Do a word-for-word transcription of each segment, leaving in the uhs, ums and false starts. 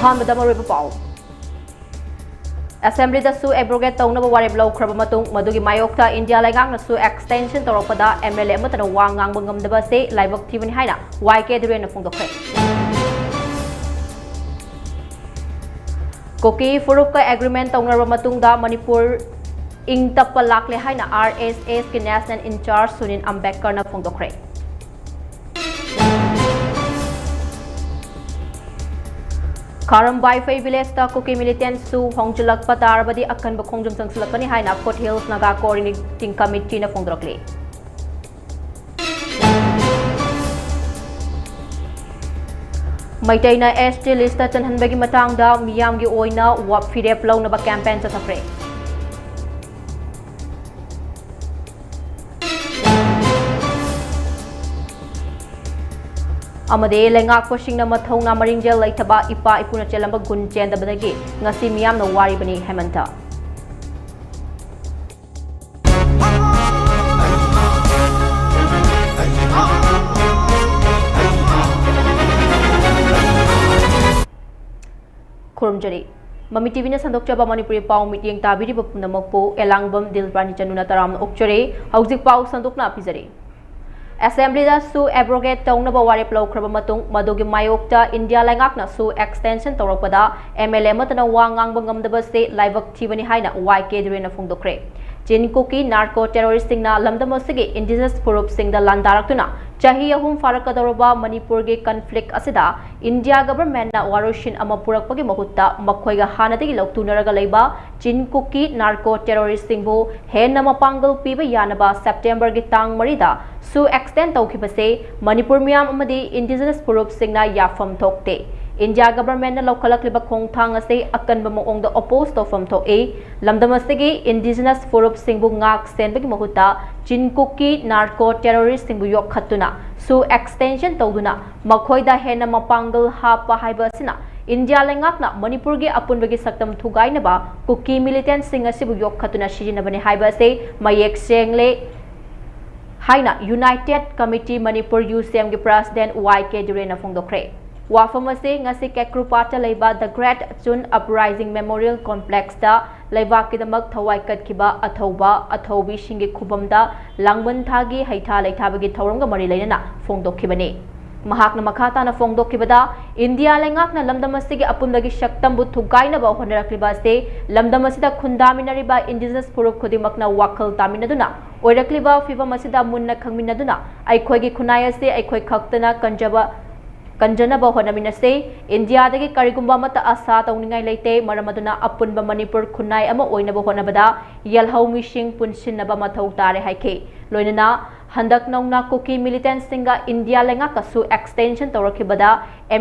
ꯑꯍꯥꯟꯕꯗ ꯃꯔꯨꯑꯣꯏꯕ ꯄꯥꯎ꯫ ꯑꯦꯁꯦꯝꯕ꯭ꯂꯤꯗꯁꯨ ꯑꯦꯕ꯭ꯔꯣꯒꯦꯠ ꯇꯧꯅꯕ ꯋꯥꯔꯦꯞ ꯂꯧꯈ꯭ꯔꯕ ꯃꯇꯨꯡ, ꯃꯗꯨꯒꯤ ꯃꯥꯌꯣꯛꯇ ꯏꯟꯗꯤꯌꯥ ꯂꯩꯉꯥꯛꯅꯁꯨ ꯑꯦꯛꯁꯇꯦꯟꯁꯟ ꯇꯧꯔꯛꯄꯗ ꯑꯦꯝ ꯑꯦꯜ ꯑꯦ ꯑꯃꯠꯇꯅ ꯋꯥ ꯉꯥꯡꯕ ꯉꯝꯗꯕ ꯑꯁꯤ ꯂꯥꯏꯕꯛ ꯊꯤꯕꯅꯤ ꯍꯥꯏꯅ ꯋꯥꯏ ꯀꯦ ꯙꯤꯔꯦꯟꯅ ꯐꯣꯡꯗꯣꯛꯈ꯭ꯔꯦ꯫ ꯀꯨꯀꯤ ꯐꯨꯔꯨꯞꯀ ꯑꯦꯒ꯭ꯔꯤꯃꯦꯟ ꯇꯧꯅꯔꯕ ꯃꯇꯨꯡꯗ ꯃꯅꯤꯄꯨꯔ ꯏꯪ ꯇꯞꯄ ꯂꯥꯛꯂꯦ ꯍꯥꯏꯅ ꯑꯥꯔ ꯑꯦꯁ ꯑꯦꯁꯀꯤ ꯅꯦꯁꯅꯦꯜ ꯏꯟꯆꯥꯔꯖ ꯁꯨꯅꯤꯟ ꯑꯝꯕꯦꯗꯀꯔꯅ ꯐꯣꯡꯗꯣꯛꯈ꯭ꯔꯦ꯫ ꯈꯥꯔꯝ ꯕꯥꯏꯐꯩ ꯚꯤꯂꯦꯖꯇ ꯀꯨꯀꯤ ꯃꯤꯂꯤꯇꯦꯟꯁꯨ ꯍꯣꯡꯖꯤꯜꯂꯛꯄ ꯇꯥꯔꯕꯗꯤ ꯑꯀꯟꯕ ꯈꯣꯡꯖꯪ ꯆꯪꯁꯤꯜꯂꯛꯀꯅꯤ ꯍꯥꯏꯅ ꯐꯨꯠ ꯍꯤꯜꯁ ꯅꯥꯒꯥ ꯀꯣꯑꯣꯔꯗꯤꯅꯦꯇꯤꯡ ꯀꯃꯤꯇꯤꯅ ꯐꯣꯡꯗꯣꯔꯛꯂꯤ꯫ ꯃꯩꯇꯩꯅ ꯑꯦꯁ ꯇꯤ ꯂꯤꯁꯇ ꯆꯟꯍꯟꯕꯒꯤ ꯃꯇꯥꯡꯗ ꯃꯤꯌꯥꯝꯒꯤ ꯑꯣꯏꯅ ꯋꯥ-, ꯐꯤꯔꯦꯞ ꯂꯧꯅꯕ ꯀꯦꯝꯄꯦꯟ ꯆꯠꯊꯈ꯭ꯔꯦ꯫ ꯑꯃꯗꯤ ꯂꯩꯉꯥꯛꯄꯁꯤꯡꯅ ꯃꯊꯧꯅꯥ ꯃꯔꯤꯡꯖꯦꯜ ꯂꯩꯇꯕ ꯏꯄꯥ ꯏꯄꯨꯅ ꯆꯦꯜꯂꯝꯕ ꯒꯨꯟ ꯆꯦꯟꯗꯕꯗꯒꯤ ꯉꯁꯤ ꯃꯤꯌꯥꯝꯅ ꯋꯥꯔꯤꯕꯅꯤ ꯍꯦꯃꯟꯇ꯫ ꯈꯨꯔꯨꯝꯖꯔꯤ꯫ ꯃꯃꯤ ꯇꯤ ꯚꯤꯅ ꯁꯟꯗꯣꯛꯆꯕ ꯃꯅꯤꯄꯨꯔꯤ ꯄꯥꯎ ꯃꯤꯠꯌꯦꯡ ꯇꯥꯕꯤꯔꯤꯕ ꯄꯨꯝꯅꯃꯛꯄꯨ ꯑꯦꯂꯥꯡꯕꯝ ꯗꯤꯜꯔꯥꯅꯤ ꯆꯅꯨꯅ ꯇꯔꯥꯝꯅ ꯑꯣꯛꯆꯔꯤ꯫ ꯍꯧꯖꯤꯛ ꯄꯥꯎ ꯁꯟꯗꯣꯛꯅ ꯄꯤꯖꯔꯤ꯫ ꯑꯦꯁꯦꯝꯕ꯭ꯂꯤꯗꯁꯨ ꯑꯦꯕ꯭ꯔꯣꯒꯦꯠ ꯇꯧꯅꯕ ꯋꯥꯔꯦꯞ ꯂꯧꯈ꯭ꯔꯕ ꯃꯇꯨꯡ, ꯃꯗꯨꯒꯤ ꯃꯥꯌꯣꯛꯇ ꯏꯟꯗꯤꯌꯥ ꯂꯩꯉꯥꯛꯅꯁꯨ ꯑꯦꯛꯁꯇꯦꯟꯁꯟ ꯇꯧꯔꯛꯄꯗ ꯑꯦꯝ ꯑꯦꯜ ꯑꯦ ꯑꯃꯠꯇꯅ ꯋꯥ ꯉꯥꯡꯕ ꯉꯝꯗꯕꯁꯤ ꯂꯥꯏꯕꯛ ꯊꯤꯕꯅꯤ ꯍꯥꯏꯅ ꯋꯥꯏ ꯀꯦ ꯙꯤꯔꯦꯟꯅ ꯐꯣꯡꯗꯣꯛꯈ꯭ꯔꯦ꯫ ꯆꯤꯟ ꯀꯨꯀꯤ ꯅꯥꯔꯀꯣ ꯇꯦꯔꯣꯔꯤꯁꯁꯤꯡꯅ ꯂꯝꯗꯝ ꯑꯁꯤꯒꯤ ꯏꯟꯗꯤꯖꯤꯅꯁ ꯐꯨꯔꯨꯞꯁꯤꯡꯗ ꯂꯥꯟꯗꯥꯔꯛꯇꯨꯅ ꯆꯍꯤ ꯑꯍꯨꯝ ꯐꯥꯔꯛꯀꯗꯧꯔꯕ ꯃꯅꯤꯄꯨꯔꯒꯤ ꯀꯟꯐ꯭ꯂꯤꯛ ꯑꯁꯤꯗ ꯏꯟꯗꯤꯌꯥ ꯒꯚꯔꯟꯃꯦꯟꯠꯅ ꯋꯥꯔꯣꯏꯁꯤꯟ ꯑꯃ ꯄꯨꯔꯛꯄꯒꯤ ꯃꯍꯨꯠꯇ ꯃꯈꯣꯏꯒ ꯍꯥꯟꯅꯗꯒꯤ ꯂꯧꯇꯨꯅꯔꯒ ꯂꯩꯕ ꯆꯤꯟ ꯀꯨꯀꯤ ꯅꯥꯔꯀꯣ ꯇꯦꯔꯣꯔꯤꯁꯁꯤꯡꯕꯨ ꯍꯦꯟꯅ ꯃꯄꯥꯡꯒꯜ ꯄꯤꯕ ꯌꯥꯅꯕ ꯁꯦꯞꯇꯦꯝꯕꯔꯒꯤ ꯇꯥꯡ ꯃꯔꯤꯗ ꯁꯨ ꯑꯦꯛꯁꯇꯦꯟ ꯇꯧꯈꯤꯕꯁꯦ ꯃꯅꯤꯄꯨꯔ ꯃꯤꯌꯥꯝ ꯑꯃꯗꯤ ꯏꯟꯗꯤꯖꯤꯅꯁ ꯐꯨꯔꯨꯞꯁꯤꯡꯅ ꯌꯥꯐꯝ ꯊꯣꯛꯇꯦ꯫ ꯏꯟꯗꯤꯌꯥ ꯒꯚꯔꯟꯃꯦꯟꯠꯅ ꯂꯧꯈꯠꯂꯛꯂꯤꯕ ꯈꯣꯡꯊꯥꯡ ꯑꯁꯤ ꯑꯀꯟꯕ ꯃꯑꯣꯡꯗ ꯑꯣꯄꯣꯖ ꯇꯧꯐꯝ ꯊꯣꯛꯏ꯫ ꯂꯝꯗꯝ ꯑꯁꯤꯒꯤ ꯏꯟꯗꯤꯖꯤꯅꯁ ꯐꯨꯔꯨꯞꯁꯤꯡꯕꯨ ꯉꯥꯛ ꯁꯦꯟꯕꯒꯤ ꯃꯍꯨꯠꯇ ꯆꯤꯟ ꯀꯨꯀꯤ ꯅꯥꯔꯀꯣ ꯇꯦꯔꯣꯔꯤꯁꯁꯤꯡꯕꯨ ꯌꯣꯛꯈꯠꯇꯨꯅ ꯁꯨ ꯑꯦꯛꯁꯇꯦꯟꯁꯟ ꯇꯧꯗꯨꯅ ꯃꯈꯣꯏꯗ ꯍꯦꯟꯅ ꯃꯄꯥꯡꯒꯜ ꯍꯥꯞꯄ ꯍꯥꯏꯕ ꯑꯁꯤꯅ ꯏꯟꯗꯤꯌꯥ ꯂꯩꯉꯥꯛꯅ ꯃꯅꯤꯄꯨꯔꯒꯤ ꯑꯄꯨꯟꯕꯒꯤ ꯁꯛꯇꯝ ꯊꯨꯒꯥꯏꯅꯕ ꯀꯨꯀꯤ ꯃꯤꯂꯤꯇꯦꯟꯠꯁꯤꯡ ꯑꯁꯤꯕꯨ ꯌꯣꯛꯈꯠꯇꯨꯅ ꯁꯤꯖꯤꯟꯅꯕꯅꯤ ꯍꯥꯏꯕ ꯑꯁꯤ ꯃꯌꯦꯛ ꯁꯦꯡꯂꯦ ꯍꯥꯏꯅ ꯌꯨꯅꯥꯏꯇꯦꯗ ꯀꯃꯤꯇꯤ ꯃꯅꯤꯄꯨꯔ, ꯌꯨ ꯁꯤ ꯑꯦꯝꯒꯤ ꯄ꯭ꯔꯦꯁꯤꯗꯦꯟꯠ ꯋꯥꯏ ꯀꯦ ꯙꯤꯔꯦꯟꯅ ꯐꯣꯡꯗꯣꯛꯈ꯭ꯔꯦ꯫ ꯋꯥꯐꯝ ꯑꯁꯤ ꯉꯁꯤ ꯀꯦꯀ꯭ꯔꯨꯄꯥꯠꯇ ꯂꯩꯕ The Great Chun Uprising Memorial Complexꯇ ꯂꯩꯕꯥꯛꯀꯤꯗꯃꯛ ꯊꯋꯥꯏ ꯀꯠꯈꯤꯕ ꯑꯊꯧꯕ ꯑꯊꯧꯕꯤꯁꯤꯡꯒꯤ ꯈꯨꯕꯝꯗ ꯂꯥꯡꯕꯟ ꯊꯥꯒꯤ ꯍꯩꯊꯥ ꯂꯩꯊꯥꯕꯒꯤ ꯊꯧꯔꯝꯒ ꯃꯔꯤ ꯂꯩꯅꯅ ꯐꯣꯡꯗꯣꯛꯈꯤꯕꯅꯤ꯫ ꯃꯍꯥꯛꯅ ꯃꯈꯥ ꯇꯥꯅ ꯐꯣꯡꯗꯣꯛꯈꯤꯕꯗ, ꯏꯟꯗꯤꯌꯥ ꯂꯩꯉꯥꯛꯅ ꯂꯝꯗꯝ ꯑꯁꯤꯒꯤ ꯑꯄꯨꯟꯕꯒꯤ ꯁꯛꯇꯝꯕꯨ ꯊꯨꯒꯥꯏꯅꯕ ꯍꯣꯠꯅꯔꯛꯂꯤꯕ ꯑꯁꯤ ꯂꯝꯗꯝ ꯑꯁꯤꯗ ꯈꯨꯟꯗꯥꯃꯤꯟꯅꯔꯤꯕ indigenous ꯐꯨꯔꯨꯞ ꯈꯨꯗꯤꯡꯃꯛꯅ ꯋꯥꯈꯜ ꯇꯥꯃꯤꯟꯅꯗꯨꯅ ꯑꯣꯏꯔꯛꯂꯤꯕ ꯐꯤꯕꯝ ꯑꯁꯤꯗ ꯃꯨꯟꯅ ꯈꯪꯃꯤꯟꯅꯗꯨꯅ ꯑꯩꯈꯣꯏꯒꯤ ꯈꯨꯟꯅꯥꯏ ꯑꯁꯤ ꯑꯩꯈꯣꯏ ꯈꯛꯇꯅ ꯀꯟꯖꯕ ꯀꯟꯖꯅꯕ ꯍꯣꯠꯅꯃꯤꯟꯅꯁꯤ꯫ ꯏꯟꯗꯤꯌꯥꯗꯒꯤ ꯀꯔꯤꯒꯨꯝꯕ ꯑꯃꯠꯇ ꯑꯥꯁꯥ ꯇꯧꯅꯤꯡꯉꯥꯏ ꯂꯩꯇꯦ꯫ ꯃꯔꯝ ꯑꯗꯨꯅ ꯑꯄꯨꯟꯕ ꯃꯅꯤꯄꯨꯔ ꯈꯨꯟꯅꯥꯏ ꯑꯃ ꯑꯣꯏꯅꯕ ꯍꯣꯠꯅꯕꯗ ꯌꯦꯜꯍꯧ ꯃꯤꯁꯤꯡ ꯄꯨꯟꯁꯤꯟꯅꯕ ꯃꯊꯧ ꯇꯥꯔꯦ ꯍꯥꯏꯈꯤ꯫ ꯂꯣꯏꯅꯅ ꯍꯟꯗꯛ ꯅꯧꯅ ꯀꯨꯀꯤ militantꯁꯤꯡꯒ ꯏꯟꯗꯤꯌꯥ ꯂꯩꯉꯥꯛꯀꯁꯨ extension ꯇꯧꯔꯛꯈꯤꯕꯗ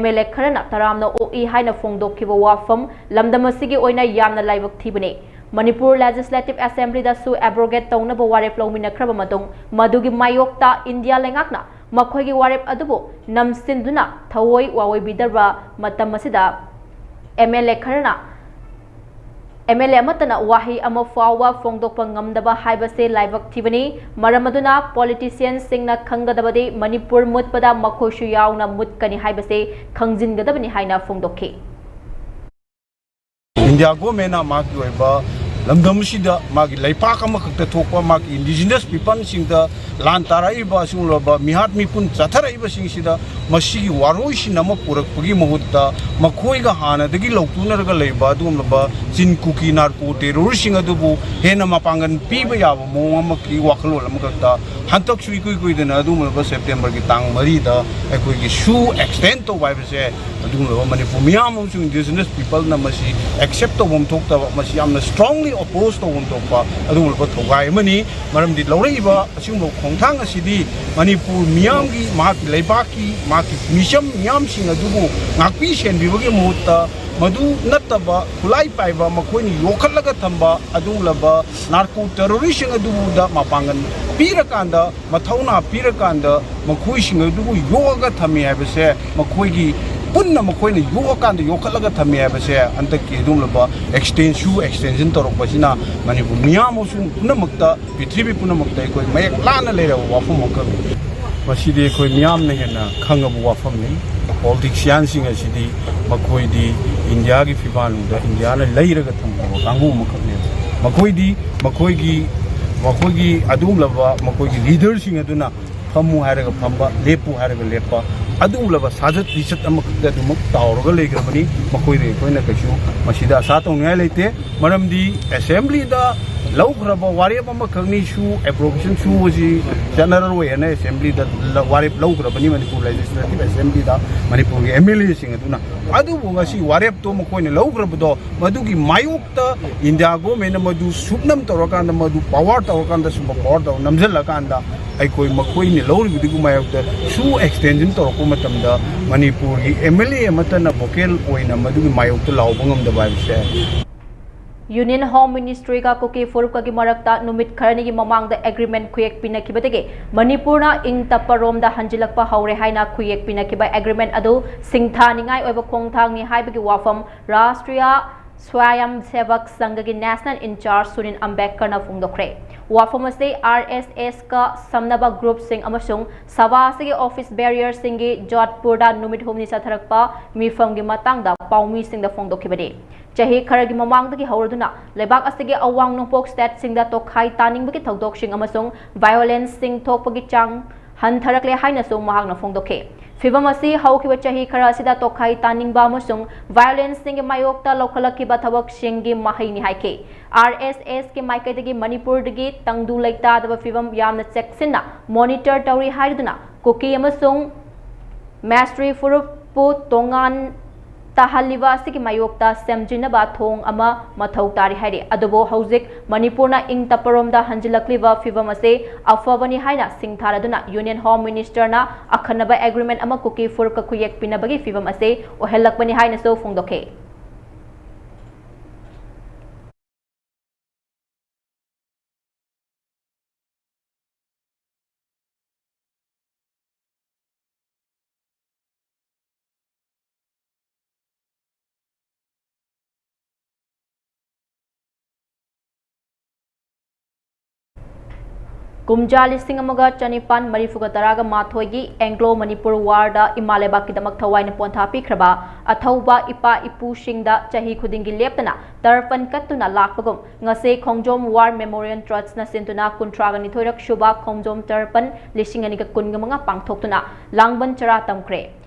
MLA ꯈꯔꯅ ꯇꯔꯥꯝꯅ ꯑꯣꯛꯏ ꯍꯥꯏꯅ ꯐꯣꯡꯗꯣꯛꯈꯤꯕ ꯋꯥꯐꯝ ꯂꯝꯗꯝ ꯑꯁꯤꯒꯤ ꯑꯣꯏꯅ ꯌꯥꯝꯅ ꯂꯥꯏꯕꯛ ꯊꯤꯕꯅꯤ꯫ ꯃꯅꯤꯄꯨꯔ Legislative Assemblyꯗꯁꯨ abrogate ꯇꯧꯅꯕ ꯋꯥꯔꯦꯞ ꯂꯧꯃꯤꯟꯅꯈ꯭ꯔꯕ ꯃꯇꯨꯡ ꯃꯗꯨꯒꯤ ꯃꯥꯌꯣꯛꯇ ꯏꯟꯗꯤꯌꯥ ꯂꯩꯉꯥꯛꯅ ꯃꯈꯣꯏꯒꯤ ꯋꯥꯔꯦꯞ ꯑꯗꯨꯕꯨ ꯅꯝꯁꯤꯟꯗꯨꯅ ꯊꯑꯣꯏ ꯋꯥꯑꯣꯏꯕꯤꯗꯕ ꯃꯇꯝ ꯑꯁꯤꯗ MLA ꯈꯔꯅ MLA ꯑꯃꯠꯇꯅ ꯋꯥꯍꯩ ꯑꯃ ꯐꯥꯎꯕ ꯐꯣꯡꯗꯣꯛꯄ ꯉꯝꯗꯕ ꯍꯥꯏꯕꯁꯦ ꯂꯥꯏꯕꯛ ꯊꯤꯕꯅꯤ꯫ ꯃꯔꯝ ꯑꯗꯨꯅ politicianꯁꯤꯡꯅ ꯈꯪꯒꯗꯕꯗꯤ ꯃꯅꯤꯄꯨꯔ ꯃꯨꯠꯄꯗ ꯃꯈꯣꯏꯁꯨ ꯌꯥꯎꯅ ꯃꯨꯠꯀꯅꯤ ꯍꯥꯏꯕꯁꯦ ꯈꯪꯖꯤꯟꯒꯗꯕꯅꯤ ꯍꯥꯏꯅ ꯐꯣꯡꯗꯣꯛꯈꯤ꯫ ꯏꯟꯗꯤꯌꯥ ꯒꯣꯔꯃꯦꯟꯅ ꯃꯥꯒꯤ ꯑꯣꯏꯕ ꯂꯝꯗꯝ ꯑꯁꯤꯗ ꯃꯥꯒꯤ ꯂꯩꯄꯥꯛ ꯑꯃꯈꯛꯇ ꯊꯣꯛꯄ ꯃꯥꯒꯤ indigenous peopleꯁꯤꯡꯗ ꯂꯥꯟ ꯇꯥꯔꯛꯏꯕ ꯑꯁꯤꯒꯨꯝꯂꯕ ꯃꯤꯍꯥꯠ ꯃꯤꯄꯨꯟ ꯆꯠꯊꯔꯛꯏꯕꯁꯤꯡꯁꯤꯗ ꯃꯁꯤꯒꯤ ꯋꯥꯔꯣꯏꯁꯤꯟ ꯑꯃ ꯄꯨꯔꯛꯄꯒꯤ ꯃꯍꯨꯠꯇ ꯃꯈꯣꯏꯒ ꯍꯥꯟꯅꯗꯒꯤ ꯂꯧꯇꯨꯅꯔꯒ ꯂꯩꯕ ꯑꯗꯨꯒꯨꯝꯂꯕ ꯆꯤꯟ ꯀꯨꯀꯤ narco terroristꯁꯤꯡ ꯑꯗꯨꯕꯨ ꯍꯦꯟꯅ ꯃꯄꯥꯡꯒꯜ ꯄꯤꯕ ꯌꯥꯕ ꯃꯑꯣꯡ ꯑꯃꯒꯤ ꯋꯥꯈꯜꯂꯣꯟ ꯑꯃꯈꯛꯇ ꯍꯟꯗꯛꯁꯨ ꯏꯀꯨꯏ ꯀꯨꯏꯗꯅ ꯑꯗꯨꯒꯨꯝꯂꯕ Septemberꯒꯤ ꯇꯥꯡ ꯃꯔꯤꯗ ꯑꯩꯈꯣꯏꯒꯤ ꯁꯨ extend ꯇꯧꯕ ꯍꯥꯏꯕꯁꯦ ꯑꯗꯨꯒꯨꯝꯂꯕ ꯃꯅꯤꯄꯨꯔ ꯃꯤꯌꯥꯝ ꯑꯃꯁꯨꯡ indigenous peopleꯅ ꯃꯁꯤ accept ꯇꯧꯐꯝ ꯊꯣꯛꯇꯕ, ꯃꯁꯤ ꯌꯥꯝꯅ strongly oppose ꯇꯧꯐꯝ ꯊꯣꯛꯄ ꯑꯗꯨꯒꯨꯝꯂꯕ ꯊꯧꯒꯥꯏ ꯑꯃꯅꯤ꯫ ꯃꯔꯝꯗꯤ ꯂꯧꯔꯛꯏꯕ ꯑꯁꯤꯒꯨꯝꯕ ꯈꯣꯡꯊꯥꯡ ꯑꯁꯤꯗꯤ ꯃꯅꯤꯄꯨꯔ ꯃꯤꯌꯥꯝꯒꯤ, ꯃꯍꯥꯛꯀꯤ ꯂꯩꯕꯥꯛꯀꯤ, ꯃꯍꯥꯛꯀꯤ ꯃꯤꯆꯝ ꯃꯤꯌꯥꯝꯁꯤꯡ ꯑꯗꯨꯕꯨ ꯉꯥꯛꯄꯤ ꯁꯦꯟꯕꯤꯕꯒꯤ ꯃꯍꯨꯠꯇ ꯃꯗꯨ ꯅꯠꯇꯕ ꯈꯨꯠꯂꯥꯏ ꯄꯥꯏꯕ ꯃꯈꯣꯏꯅ ꯌꯣꯛꯈꯠꯂꯒ ꯊꯝꯕ ꯑꯗꯨꯒꯨꯝꯂꯕ narco terroristꯁꯤꯡ ꯑꯗꯨꯗ ꯃꯄꯥꯡꯒꯜ ꯄꯤꯔꯀꯥꯟꯗ, ꯃꯊꯧꯅꯥ ꯄꯤꯔꯀꯥꯟꯗ ꯃꯈꯣꯏꯁꯤꯡ ꯑꯗꯨꯕꯨ ꯌꯣꯛꯑꯒ ꯊꯝꯃꯤ ꯍꯥꯏꯕꯁꯦ, ꯃꯈꯣꯏꯒꯤ ꯄꯨꯟꯅ ꯃꯈꯣꯏꯅ ꯌꯣꯛꯑꯀꯥꯟꯗ ꯌꯣꯛꯈꯠꯂꯒ ꯊꯝꯃꯤ ꯍꯥꯏꯕꯁꯦ ꯍꯟꯗꯛꯀꯤ ꯑꯗꯨꯒꯨꯝꯂꯕ extend ꯁꯨ extension ꯇꯧꯔꯛꯄꯁꯤꯅ ꯃꯅꯤꯄꯨꯔ ꯃꯤꯌꯥꯝ ꯑꯃꯁꯨꯡ ꯄꯨꯝꯅꯃꯛꯇ, ꯄ꯭ꯔꯤꯊꯤꯕꯤ ꯄꯨꯝꯅꯃꯛꯇ ꯑꯩꯈꯣꯏ ꯃꯌꯦꯛ ꯂꯥꯅ ꯂꯩꯔꯕ ꯋꯥꯐꯝ ꯑꯃꯈꯛꯅꯤ꯫ ꯃꯁꯤꯗꯤ ꯑꯩꯈꯣꯏ ꯃꯤꯌꯥꯝꯅ ꯍꯦꯟꯅ ꯈꯪꯉꯕ ꯋꯥꯐꯝꯅꯤ꯫ ꯄꯣꯂꯤꯇꯤꯁꯤꯌꯥꯟꯁꯤꯡ ꯑꯁꯤꯗꯤ ꯃꯈꯣꯏꯗꯤ ꯏꯟꯗꯤꯌꯥꯒꯤ ꯐꯤꯕꯥꯜꯗ ꯏꯟꯗꯤꯌꯥꯅ ꯂꯩꯔꯒ ꯊꯝꯕ ꯀꯥꯡꯕꯨ ꯑꯃꯈꯛꯅꯦꯕ꯫ ꯃꯈꯣꯏꯗꯤ ꯃꯈꯣꯏꯒꯤ ꯃꯈꯣꯏꯒꯤ ꯑꯗꯨꯒꯨꯝꯂꯕ ꯃꯈꯣꯏꯒꯤ ꯂꯤꯗꯔꯁꯤꯡ ꯑꯗꯨꯅ ꯐꯝꯃꯨ ꯍꯥꯏꯔꯒ ꯐꯝꯕ, ꯂꯦꯞꯄꯨ ꯍꯥꯏꯔꯒ ꯂꯦꯞꯄ, ꯑꯗꯨꯒꯨꯝꯂꯕ ꯁꯥꯖꯠ ꯂꯤꯆꯠ ꯑꯃꯈꯛꯇ ꯑꯗꯨꯃꯛ ꯇꯥꯎꯔꯒ ꯂꯩꯈ꯭ꯔꯕꯅꯤ꯫ ꯃꯈꯣꯏꯗ ꯑꯩꯈꯣꯏꯅ ꯀꯩꯁꯨ ꯃꯁꯤꯗ ꯑꯁꯥ ꯇꯧꯅꯤꯡꯉꯥꯏ ꯂꯩꯇꯦ꯫ ꯃꯔꯝꯗꯤ ꯑꯦꯁꯦꯝꯕ꯭ꯂꯤꯗ ꯂꯧꯈ꯭ꯔꯕ ꯋꯥꯔꯦꯞ ꯑꯃꯈꯛꯅꯤ ꯁꯨ ꯑꯦꯄ꯭ꯔꯣꯕꯦꯁꯟ ꯁꯨꯕꯁꯤ ꯆꯠꯅꯔꯔꯣꯏ ꯍꯥꯏꯅ ꯑꯦꯁꯦꯝꯕ꯭ꯂꯤꯗ ꯂ-, ꯋꯥꯔꯦꯞ ꯂꯧꯈ꯭ꯔꯕꯅꯤ ꯃꯅꯤꯄꯨꯔ ꯂꯦꯖꯤꯁꯂꯦꯇꯤꯚ ꯑꯦꯁꯦꯝꯕ꯭ꯂꯤꯗ ꯃꯅꯤꯄꯨꯔꯒꯤ ꯑꯦꯝ ꯑꯦꯜ ꯑꯦꯁꯤꯡ ꯑꯗꯨꯅ꯫ ꯑꯗꯨꯕꯨ ꯉꯁꯤ ꯋꯥꯔꯦꯞꯇꯣ ꯃꯈꯣꯏꯅ ꯂꯧꯈ꯭ꯔꯕꯗꯣ ꯃꯗꯨꯒꯤ ꯃꯥꯌꯣꯛꯇ ꯏꯟꯗꯤꯌꯥ ꯒꯣꯔꯃꯦꯟꯅ ꯃꯗꯨ ꯁꯨꯞꯅꯝ ꯇꯧꯔꯀꯥꯟꯗ, ꯃꯗꯨ ꯄꯋꯥꯔ ꯇꯧꯔꯀꯥꯟꯗ, ꯁꯨꯝꯕ ꯄꯋꯥꯔ ꯇꯧꯔ ꯅꯝꯁꯤꯜꯂꯀꯥꯟꯗ ꯑꯩꯈꯣꯏ ꯃꯈꯣꯏꯅ ꯂꯧꯔꯤꯕꯗꯨꯒꯤ ꯃꯥꯌꯣꯛꯇ ꯁꯨ ꯑꯦꯛꯁꯇꯦꯟꯁꯟ ꯇꯧꯔꯛꯄ ꯃꯇꯝꯗ ꯃꯅꯤꯄꯨꯔꯒꯤ ꯑꯦꯝ ꯑꯦꯜ ꯑꯦ ꯑꯃꯠꯇꯅ ꯚꯣꯀꯦꯜ ꯑꯣꯏꯅ ꯃꯗꯨꯒꯤ ꯃꯥꯌꯣꯛꯇ ꯂꯥꯎꯕ ꯉꯝꯗꯕ ꯍꯥꯏꯕꯁꯦ꯫ ꯌꯨꯅꯤꯌꯟ ꯍꯣꯝ ꯃꯤꯅꯤꯁꯇ꯭ꯔꯤꯒ ꯀꯨꯀꯤ ꯐꯨꯔꯨꯞꯀꯒꯤ ꯃꯔꯛꯇ ꯅꯨꯃꯤꯠ ꯈꯔꯅꯤꯒꯤ ꯃꯃꯥꯡꯗ ꯑꯦꯒ꯭ꯔꯤꯃꯦꯟ ꯈꯨꯌꯦꯛ ꯄꯤꯅꯈꯤꯕꯗꯒꯤ ꯃꯅꯤꯄꯨꯔꯅ ꯏꯪ ꯇꯞꯄ ꯔꯣꯝꯗ ꯍꯟꯖꯤꯜꯂꯛꯄ ꯍꯧꯔꯦ ꯍꯥꯏꯅ ꯈꯨꯌꯦꯛ ꯄꯤꯅꯈꯤꯕ ꯑꯦꯒ꯭ꯔꯤꯃꯦꯟ ꯑꯗꯨ ꯁꯤꯡꯊꯥꯅꯤꯡꯉꯥꯏ ꯑꯣꯏꯕ ꯈꯣꯡꯊꯥꯡꯅꯤ ꯍꯥꯏꯕꯒꯤ ꯋꯥꯐꯝ ꯔꯥꯁꯇ꯭ꯔꯤꯌꯥ ꯁ꯭ꯋꯥꯌꯝ ꯁꯦꯚꯛ ꯁꯪꯘꯒꯤ ꯅꯦꯁꯅꯦꯜ ꯏꯟꯆꯥꯔꯖ ꯁꯨꯅꯤꯜ ꯑꯝꯕꯦꯗꯀꯔꯅ ꯐꯣꯡꯗꯣꯛꯈ꯭ꯔꯦ꯫ ꯋꯥꯐꯝ ꯑꯁꯤ ꯑꯥꯔ ꯑꯦꯁ ꯑꯦꯁꯀ ꯁꯝꯅꯕ ꯒ꯭ꯔꯨꯞꯁꯤꯡ ꯑꯃꯁꯨꯡ ꯁꯚꯥ ꯑꯁꯤꯒꯤ ꯑꯣꯐꯤꯁ ꯕꯦꯔꯤꯌꯔꯁꯤꯡꯒꯤ ꯖꯣꯙꯄꯨꯔꯗ ꯅꯨꯃꯤꯠ ꯍꯨꯝꯅꯤ ꯆꯠꯊꯔꯛꯄ ꯃꯤꯐꯝꯒꯤ ꯃꯇꯥꯡꯗ ꯄꯥꯎꯃꯤꯁꯤꯡꯗ ꯐꯣꯡꯗꯣꯛꯈꯤꯕꯅꯤ꯫ ꯆꯍꯤ ꯈꯔꯒꯤ ꯃꯃꯥꯡꯗꯒꯤ ꯍꯧꯔꯗꯨꯅ ꯂꯩꯕꯥꯛ ꯑꯁꯤꯒꯤ ꯑꯋꯥꯡ ꯅꯣꯡꯄꯣꯛ ꯁ꯭ꯇꯦꯠꯁꯤꯡꯗ ꯇꯣꯈꯥꯏ ꯇꯥꯅꯤꯡꯕꯒꯤ ꯊꯧꯗꯣꯛꯁꯤꯡ ꯑꯃꯁꯨꯡ ꯚꯥꯏꯑꯣꯂꯦꯟꯁꯁꯤꯡ ꯊꯣꯛꯄꯒꯤ ꯆꯥꯡ ꯍꯟꯊꯔꯛꯂꯦ ꯍꯥꯏꯅꯁꯨ ꯃꯍꯥꯛꯅ ꯐꯣꯡꯗꯣꯛꯈꯤ꯫ ꯐꯤꯚꯝ ꯑꯁꯤ ꯍꯧꯈꯤꯕ ꯆꯍꯤ ꯈꯔ ꯑꯁꯤꯗ ꯇꯣꯈꯥꯏ ꯇꯥꯅꯤꯡꯕ ꯑꯃꯁꯨꯡ ꯚꯥꯏꯑꯣꯂꯦꯟꯁꯁꯤꯡꯒꯤ ꯃꯥꯌꯣꯛꯇ ꯂꯧꯈꯠꯂꯛꯈꯤꯕ ꯊꯕꯛꯁꯤꯡꯒꯤ ꯃꯍꯩꯅꯤ ꯍꯥꯏꯈꯤ꯫ ꯑꯥꯔ ꯑꯦꯁ ꯑꯦꯁꯀꯤ ꯃꯥꯏꯀꯩꯗꯒꯤ ꯃꯅꯤꯄꯨꯔꯗꯒꯤ ꯇꯪꯗꯨ ꯂꯩꯇꯥꯗꯕ ꯐꯤꯚꯝ ꯌꯥꯝꯅ ꯆꯦꯛꯁꯤꯟꯅ ꯃꯣꯅꯤꯇꯔ ꯇꯧꯔꯤ ꯍꯥꯏꯗꯨꯅ ꯀꯨꯀꯤ ꯑꯃꯁꯨꯡ ꯃꯦꯁꯇ꯭ꯔꯤ ꯐꯨꯔꯨꯞꯄꯨ ꯇꯣꯉꯥꯟ ꯇꯥꯍꯜꯂꯤꯕ ꯑꯁꯤꯒꯤ ꯃꯥꯌꯣꯛꯇ ꯁꯦꯝꯖꯤꯟꯅꯕ ꯊꯣꯡ ꯑꯃ ꯃꯊꯧ ꯇꯥꯔꯤ ꯍꯥꯏꯔꯤ꯫ ꯑꯗꯨꯕꯨ ꯍꯧꯖꯤꯛ ꯃꯅꯤꯄꯨꯔꯅ ꯏꯪ ꯇꯞꯄꯔꯣꯝꯗ ꯍꯟꯖꯤꯜꯂꯛꯂꯤꯕ ꯐꯤꯚꯝ ꯑꯁꯤ ꯑꯐꯕꯅꯤ ꯍꯥꯏꯅ ꯁꯤꯡꯊꯥꯔꯗꯨꯅ ꯌꯨꯅꯤꯌꯟ ꯍꯣꯝ ꯃꯤꯅꯤꯁꯇꯔꯅ ꯑꯈꯟꯅꯕ ꯑꯦꯒ꯭ꯔꯤꯃꯦꯟ ꯑꯃ ꯀꯨꯀꯤ ꯐꯨꯔꯨꯞꯀ ꯈꯨꯌꯦꯛ ꯄꯤꯅꯕꯒꯤ ꯐꯤꯚꯝ ꯑꯁꯤ ꯑꯣꯏꯍꯜꯂꯛꯄꯅꯤ ꯍꯥꯏꯅꯁꯨ ꯐꯣꯡꯗꯣꯛꯈꯤ꯫ ꯀꯨꯝꯖꯥ ꯂꯤꯁꯤꯡ ꯑꯃꯒ ꯆꯅꯤꯄꯥꯟ ꯃꯔꯤꯐꯨꯒ ꯇꯔꯥꯒ ꯃꯥꯊꯣꯏꯒꯤ ꯑꯦꯡꯒ꯭ꯂꯣ ꯃꯅꯤꯄꯨꯔ ꯋꯥꯔꯗ ꯏꯃꯥ ꯂꯩꯕꯥꯛꯀꯤꯗꯃꯛ ꯊꯋꯥꯏꯅ ꯄꯣꯟꯊꯥ ꯄꯤꯈ꯭ꯔꯕ ꯑꯊꯧꯕ ꯏꯄꯥ ꯏꯄꯨꯁꯤꯡꯗ ꯆꯍꯤ ꯈꯨꯗꯤꯡꯒꯤ ꯂꯦꯞꯇꯅ ꯇꯔꯄꯟ ꯀꯠꯇꯨꯅ ꯂꯥꯛꯄꯒꯨꯝ, ꯉꯁꯤ ꯈꯣꯡꯖꯣꯝ ꯋꯥꯔ ꯃꯦꯃꯣꯔꯤꯌꯦꯜ ꯇ꯭ꯔꯁꯅ ꯁꯤꯟꯗꯨꯅ ꯀꯨꯟꯊ꯭ꯔꯥꯒ ꯅꯤꯊꯣꯏꯔꯛ ꯁꯨꯕ ꯈꯣꯡꯖꯣꯝ ꯇꯔꯄꯟ ꯂꯤꯁꯤꯡ ꯑꯅꯤꯒ ꯀꯨꯟꯒ ꯃꯉꯥ ꯄꯥꯡꯊꯣꯛꯇꯨꯅ ꯂꯥꯡꯕꯟ ꯆꯔꯥ ꯇꯝꯈ꯭ꯔꯦ꯫